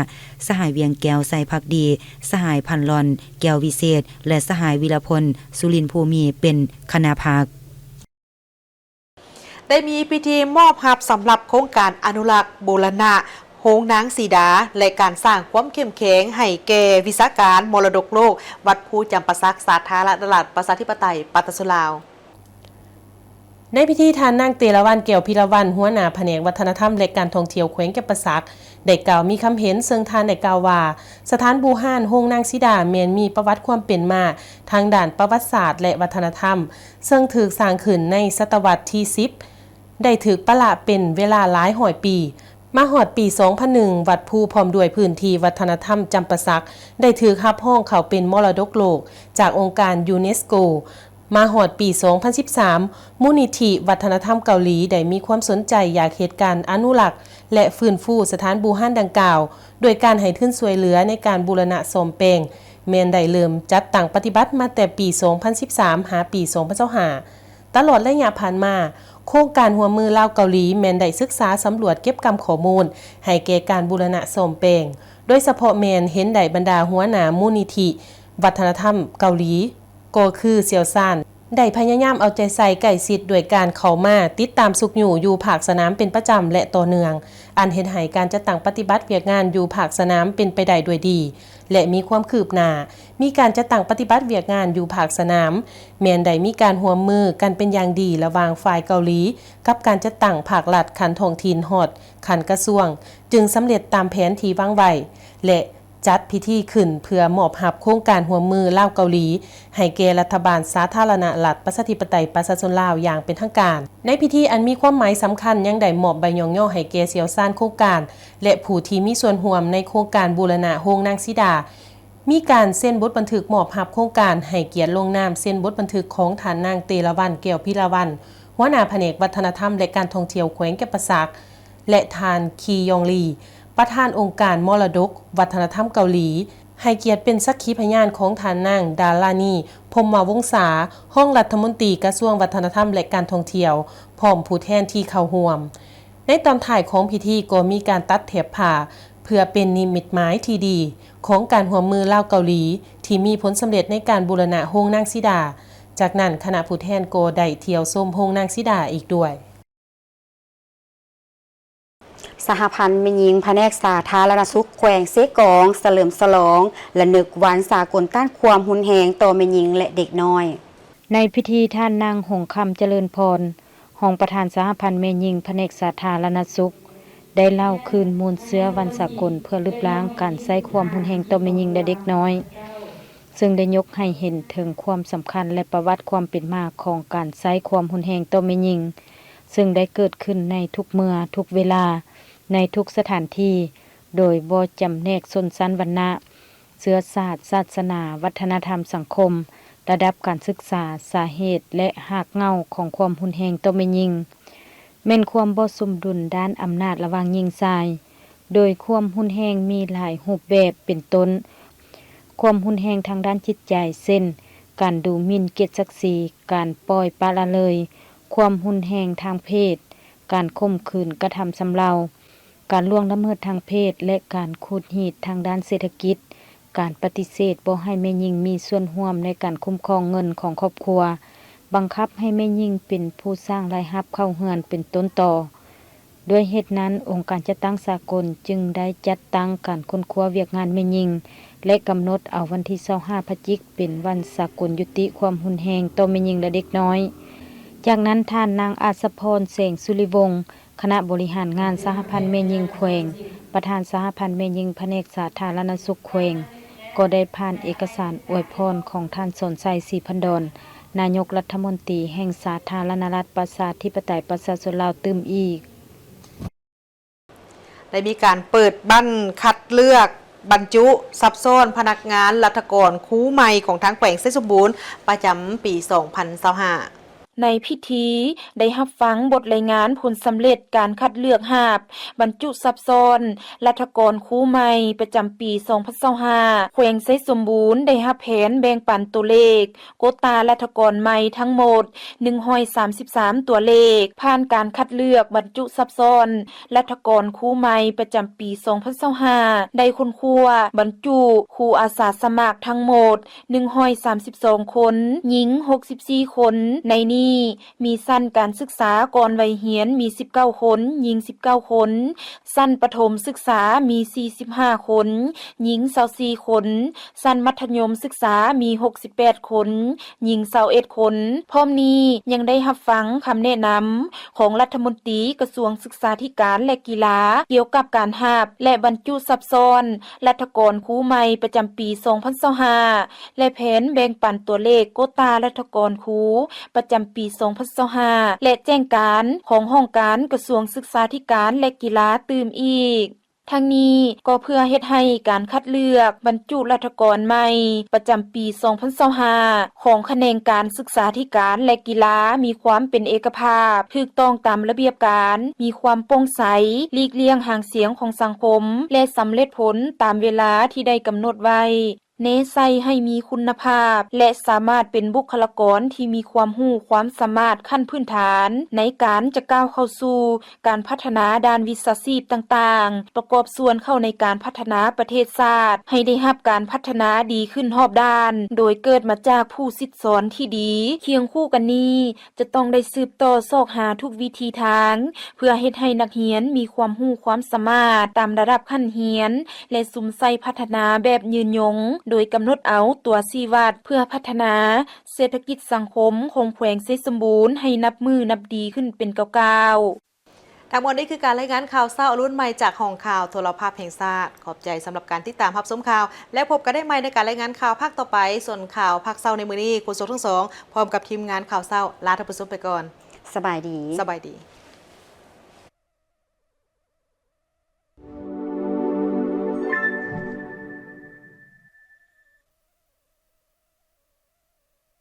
ສະຫາຍ ວຽງແກ້ວ ໄຊພັກດີ, ສະຫາຍ ພັນລອນ ແກ້ວວິເສດ ແລະ ສະຫາຍ ວິລະພົນ ສຸລິນພູມີ ເປັນຄະນະພັກ. ໄດ້ມີພິທີມອບຮັບສຳລັບໂຄງການອະນຸລັກບູລະນະໂຮງນາງສີດາ ແລະ ການສ້າງຄວາມເຂັ້ມແຂງໃຫ້ແກ່ວິຊາການມໍລະດົກໂລກ ວັດພູຈຳປາສັກ ສາທາລະນະລັດ ປະຊາທິປະໄຕ ປະຊາຊົນລາວ. ໃນພິທີ ທ່ານນາງ ເຕລະວັນ ແກ້ວພິລະວັນ ຫົວໜ້າພະແນກວັດທະນະທຳ ແລະ ການທ່ອງທ່ຽວແຂວງຈຳປາສັກ ໄດ້ກ່າວມີຄຳເຫັນ, ເຊິ່ງທ່ານໄດ້ກ່າວວ່າ ສະຖານບູຮານໂຮງນາງສີດາ ແມ່ນມີປະຫວັດຄວາມເປັນມາທາງດ້ານປະຫວັດສາດ ແລະ ວັດທະນະທຳ, ເຊິ່ງຖືກສ້າງຂຶ້ນໃນສະຕະວັດທີສິບ ໄດ້ຖືກປະລະເປັນເວລາຫຼາຍຮ້ອຍປີ. ມາຮອດປີສອງພັນໜຶ່ງ ວັດພູພ້ອມດ້ວຍພື້ນທີ່ວັດທະນະທຳຈຳປາສັກ ໄດ້ຖືກຮັບຮອງເຂົ້າເປັນມໍລະດົກໂລກຈາກອົງການຢູເນສໂກ. ມາຮອດປີສອງພັນສິບສາມ ມູນນິທິວັດທະນະທຳເກົາຫຼີໄດ້ມີຄວາມສົນໃຈຢາກເຮັດການອະນຸລັກ ແລະ ຟື້ນຟູສະຖານບູຮານດັ່ງກ່າວ, ໂດຍການໃຫ້ທຶນຊ່ວຍເຫຼືອໃນການບູລະນະສ້ອມແປງ ແມ່ນໄດ້ເລີ່ມຈັດຕັ້ງປະຕິບັດມາແຕ່ປີສອງພັນສິບສາມ ຫາປີສອງພັນຊາວຫ້າ. ຕະຫຼອດໄລຍະຜ່ານມາ, ໂຄງການຮ່ວມມືລາວ-ເກົາຫຼີ ແມ່ນໄດ້ສຶກສາສຳຫຼວດເກັບກຳຂໍ້ມູນໃຫ້ແກ່ການບູລະນະສ້ອມແປງ, ໂດຍສະເພາະແມ່ນເຫັນໄດ້ບັນດາຫົວໜ້າມູນນິທິວັດທະນະທຳເກົາຫຼີ ກໍຄືຊ່ຽວຊານ ໄດ້ພະຍາຍາມເອົາໃຈໃສ່ໃກ້ຊິດດ້ວຍການເຂົ້າມາຕິດຕາມຊຸກຍູ້ຢູ່ພາກສະໜາມເປັນປະຈຳ ແລະ ຕໍ່ເນື່ອງ, ອັນເຮັດໃຫ້ການຈັດຕັ້ງປະຕິບັດວຽກງານຢູ່ພາກສະໜາມເປັນໄປໄດ້ດ້ວຍດີ ແລະ ມີຄວາມຄືບໜ້າ. ມີການຈັດຕັ້ງປະຕິບັດວຽກງານຢູ່ພາກສະໜາມ ແມ່ນໄດ້ມີການຮ່ວມມືກັນເປັນຢ່າງດີລະຫວ່າງຝ່າຍເກົາຫຼີກັບການຈັດຕັ້ງພາກລັດຂັ້ນທ້ອງຖິ່ນຮອດຂັ້ນກະຊວງ, ຈຶ່ງສຳເລັດຕາມແຜນທີ່ວາງໄວ້ ແລະ ຈັດພິທີຂຶ້ນເພື່ອມອບຮັບໂຄງການຮ່ວມມືລາວ-ເກົາຫຼີ ໃຫ້ແກ່ລັດຖະບານສາທາລະນະລັດ ປະຊາທິປະໄຕ ປະຊາຊົນລາວຢ່າງເປັນທາງການ. ໃນພິທີອັນມີຄວາມໝາຍສຳຄັນ ຍັງໄດ້ມອບໃບຍ້ອງຍໍໃຫ້ແກ່ຊ່ຽວຊານໂຄງການ ແລະ ຜູ້ທີ່ມີສ່ວນຮ່ວມໃນໂຄງການບູລະນະໂຮງນາງສີດາ, ມີການເຊັນບົດບັນທຶກມອບຮັບໂຄງການ, ໃຫ້ກຽດລົງນາມເຊັນບົດບັນທຶກຂອງທ່ານນາງ ເຕລະວັນ ແກ້ວພິລະວັນ ຫົວໜ້າພະແນກວັດທະນະທຳ ແລະ ການທ່ອງທ່ຽວແຂວງຈຳປາສັກ ແລະ ທ່ານ ຄີຢອງລີ ປະທານອົງການມໍລະດົກວັດທະນະທຳເກົາຫຼີ, ໃຫ້ກຽດເປັນສັກຂີພະຍານຂອງທ່ານນາງ ດາລານີ ພົມມະວົງສາ ຮອງລັດຖະມົນຕີກະຊວງວັດທະນະທຳ ແລະ ການທ່ອງທ່ຽວ ພ້ອມຜູ້ແທນທີ່ເຂົ້າຮ່ວມ. ໃນຕອນທ້າຍຂອງພິທີກໍມີການຕັດແຖບຜ້າ ເພື່ອເປັນນິມິດໝາຍທີ່ດີຂອງການຮ່ວມມືລາວ-ເກົາຫຼີ ທີ່ມີຜົນສຳເລັດໃນການບູລະນະໂຮງນາງສີດາ. ຈາກນັ້ນຄະນະຜູ້ແທນກໍໄດ້ທ່ຽວຊົມໂຮງນາງສີດາອີກດ້ວຍ. ສະຫະພັນແມ່ຍິງພະແນກສາທາລະນະສຸກແຂວງເຊກອງ ສະເຫຼີມສະຫຼອງ ລະນຶກວັນສາກົນຕ້ານຄວາມຮຸນແຮງຕໍ່ແມ່ຍິງ ແລະ ເດັກນ້ອຍ. ໃນພິທີ ທ່ານນາງ ຫົງຄຳ ຈະເລີນພອນ ຮອງປະທານສະຫະພັນແມ່ຍິງພະແນກສາທາລະນະສຸກ ໄດ້ເລົ່າຄືນມູນເຊື້ອວັນສາກົນເພື່ອລຶບລ້າງການໃຊ້ຄວາມຮຸນແຮງຕໍ່ແມ່ຍິງ ແລະ ເດັກນ້ອຍ, ເຊິ່ງໄດ້ຍົກໃຫ້ເຫັນເຖິງຄວາມສຳຄັນ ແລະ ປະຫວັດຄວາມເປັນມາຂອງການໃຊ້ຄວາມຮຸນແຮງຕໍ່ແມ່ຍິງ, ເຊິ່ງໄດ້ເກີດຂຶ້ນໃນທຸກເມື່ອ, ທຸກເວລາ, ໃນທຸກສະຖານທີ່, ໂດຍບໍ່ຈຳແນກຊົນຊັ້ນວັນນະ, ເຊື້ອຊາດ, ສາສະໜາ, ວັດທະນະທຳສັງຄົມ, ລະດັບການສຶກສາ, ສາເຫດ ແລະ ຮາກເຫງົ້າຂອງຄວາມຮຸນແຮງຕໍ່ແມ່ຍິງ ແມ່ນຄວາມບໍ່ສົມດຸນດ້ານອຳນາດລະຫວ່າງຍິງຊາຍ, ໂດຍຄວາມຮຸນແຮງມີຫຼາຍຮູບແບບ ເປັນຕົ້ນ ຄວາມຮຸນແຮງທາງດ້ານຈິດໃຈ ເຊັ່ນ ການດູໝິ່ນກຽດສັກສີ, ການປ່ອຍປະລະເລີຍ, ຄວາມຮຸນແຮງທາງເພດ, ການຂົ່ມຂືນກະທຳຊຳເລົາ, ການລ່ວງລະເມີດທາງເພດ ແລະ ການຂູດຮີດທາງດ້ານເສດຖະກິດ, ການປະຕິເສດບໍ່ໃຫ້ແມ່ຍິງມີສ່ວນຮ່ວມໃນການຄຸ້ມຄອງເງິນຂອງຄອບຄົວ, ບັງຄັບໃຫ້ແມ່ຍິງເປັນຜູ້ສ້າງລາຍຮັບເຂົ້າເຮືອນເປັນຕົ້ນຕໍ. ດ້ວຍເຫດນັ້ນ, ອົງການຈັດຕັ້ງສາກົນຈຶ່ງໄດ້ຈັດຕັ້ງການຄົ້ນຄວ້າວຽກງານແມ່ຍິງ ແລະ ກຳນົດເອົາວັນທີຊາວຫ້າພະຈິກເປັນວັນສາກົນຍຸຕິຄວາມຮຸນແຮງຕໍ່ແມ່ຍິງ ແລະ ເດັກນ້ອຍ. ຈາກນັ້ນ, ທ່ານນາງ ອາດສະພອນ ແສງສຸລິວົງ ຄະນະບໍລິຫານງານສະຫະພັນແມ່ຍິງແຂວງ, ປະທານສະຫະພັນແມ່ຍິງພະແນກສາທາລະນະສຸກແຂວງ ກໍໄດ້ຜ່ານເອກະສານອວຍພອນຂອງທ່ານ ສອນໄຊ ສີພັນດອນ ນາຍົກລັດຖະມົນຕີແຫ່ງສາທາລະນະລັດ ປະຊາທິປະໄຕ ປະຊາຊົນລາວຕື່ມອີກ. ໄດ້ມີການເປີດບັ້ນຄັດເລືອກບັນຈຸສັບຊ້ອນພະນັກງານລັດຖະກອນຄູໃໝ່ຂອງທາງແຂວງໄຊສົມບູນ ປະຈຳປີສອງພັນຊາວຫ້າ. ໃນພິທີໄດ້ຮັບຟັງບົດລາຍງານຜົນສຳເລັດການຄັດເລືອກຮັບບັນຈຸຊັບຊ້ອນລັດຖະກອນຄູໃໝ່ປະຈຳປີສອງພັນຊາວຫ້າ ແຂວງໄຊສົມບູນໄດ້ຮັບແຜນແບ່ງປັນຕົວເລກໂກຕາລັດຖະກອນໃໝ່ທັງໝົດໜຶ່ງຮ້ອຍສາມສິບສາມຕົວເລກ ຜ່ານການຄັດເລືອກບັນຈຸຊັບຊ້ອນ ລັດຖະກອນຄູໃໝ່ປະຈຳປີສອງພັນຊາວຫ້າ ໄດ້ຄົ້ນຄວ້າບັນຈຸຄູອາສາສະໝັກທັງໝົດໜຶ່ງຮ້ອຍສາມສິບສອງຄົນ, ຍິງຫົກສິບສີ່ຄົນ. ໃນນີ້ມີຊັ້ນການສຶກສາກ່ອນໄວຮຽນມີສິບເກົ້າຄົນ, ຍິງສິບເກົ້າຄົນ, ຊັ້ນປະຖົມສຶກສາມີສີ່ສິບຫ້າຄົນ, ຍິງຊາວສີ່ຄົນ, ຊັ້ນມັດທະຍົມສຶກສາມີຫົກສິບແປດຄົນ, ຍິງຊາວເອັດຄົນ. ພ້ອມນີ້ຍັງໄດ້ຮັບຟັງຄຳແນະນຳຂອງລັດຖະມົນຕີກະຊວງສຶກສາທິການ ແລະ ກິລາ ກ່ຽວກັບການຮັບ ແລະ ບັນຈຸຊັບຊ້ອນລັດຖະກອນຄູໃໝ່ປະຈຳປີສອງພັນຊາວຫ້າ ແລະ ແຜນແບ່ງປັນຕົວເລກໂກຕາລັດຖະກອນຄູປະຈຳປີສອງພັນຊາວຫ້າ ແລະ ແຈ້ງການຂອງຫ້ອງການກະຊວງສຶກສາທິການ ແລະ ກິລາຕື່ມອີກ. ທັງນີ້ກໍເພື່ອເຮັດໃຫ້ການຄັດເລືອກບັນຈຸລັດຖະກອນໃໝ່ປະຈຳປີສອງພັນຊາວຫ້າ ຂອງຂະແໜງການສຶກສາທິການ ແລະ ກິລາ ມີຄວາມເປັນເອກະພາບ, ຖືກຕ້ອງຕາມລະບຽບການ, ມີຄວາມໂປ່ງໃສ, ຫຼີກລ່ຽງຫາງສຽງຂອງສັງຄົມ ແລະ ສຳເລັດຜົນຕາມເວລາທີ່ໄດ້ກຳນົດໄວ້. ແນໃສ່ໃຫ້ມີຄຸນນະພາບ ແລະ ສາມາດເປັນບຸກຄະລາກອນທີ່ມີຄວາມຮູ້ຄວາມສາມາດຂັ້ນພື້ນຖານ ໃນການຈະກ້າວເຂົ້າສູ່ການພັດທະນາດ້ານວິຊາຊີບຕ່າງໆ, ປະກອບສ່ວນເຂົ້າໃນການພັດທະນາປະເທດຊາດ ໃຫ້ໄດ້ຮັບການພັດທະນາດີຂຶ້ນຮອບດ້ານ, ໂດຍເກີດມາຈາກຜູ້ສິດສອນທີ່ດີ. ຄຽງຄູ່ກັນນີ້ ຈະຕ້ອງໄດ້ສືບຕໍ່ຊອກຫາທຸກວິທີທາງ ເພື່ອເຮັດໃຫ້ນັກຮຽນມີຄວາມຮູ້ຄວາມສາມາດຕາມລະດັບຂັ້ນຮຽນ ແລະ ສຸມໃສ່ພັດທະນາແບບຍືນຍົງ, ໂດຍກຳນົດເອົາຕົວຊີ້ວັດເພື່ອພັດທະນາເສດຖະກິດສັງຄົມຂອງແຂວງໄຊສົມບູນໃຫ້ນັບມື້ນັບດີຂຶ້ນເປັນກ້າວໆ. ທັງໝົດນີ້ຄືການລາຍງານຂ່າວເຊົ້າອະລຸນໃໝ່ຈາກຫ້ອງຂ່າວໂທລະພາບແຫ່ງຊາດ. ຂອບໃຈສຳລັບການຕິດຕາມຮັບຊົມຂ່າວ ແລະ ພົບກັນໄດ້ໃໝ່ໃນການລາຍງານຂ່າວພາກຕໍ່ໄປ. ສ່ວນຂ່າວພາກເຊົ້າໃນມື້ນີ້ ໂຄສົກທັງສອງ ພ້ອມກັບທີມງານຂ່າວເຊົ້າ ລາທ່ານຜູ້ຊົມໄປກ່ອນ. ສະບາຍດີ. ສະບາຍດີ.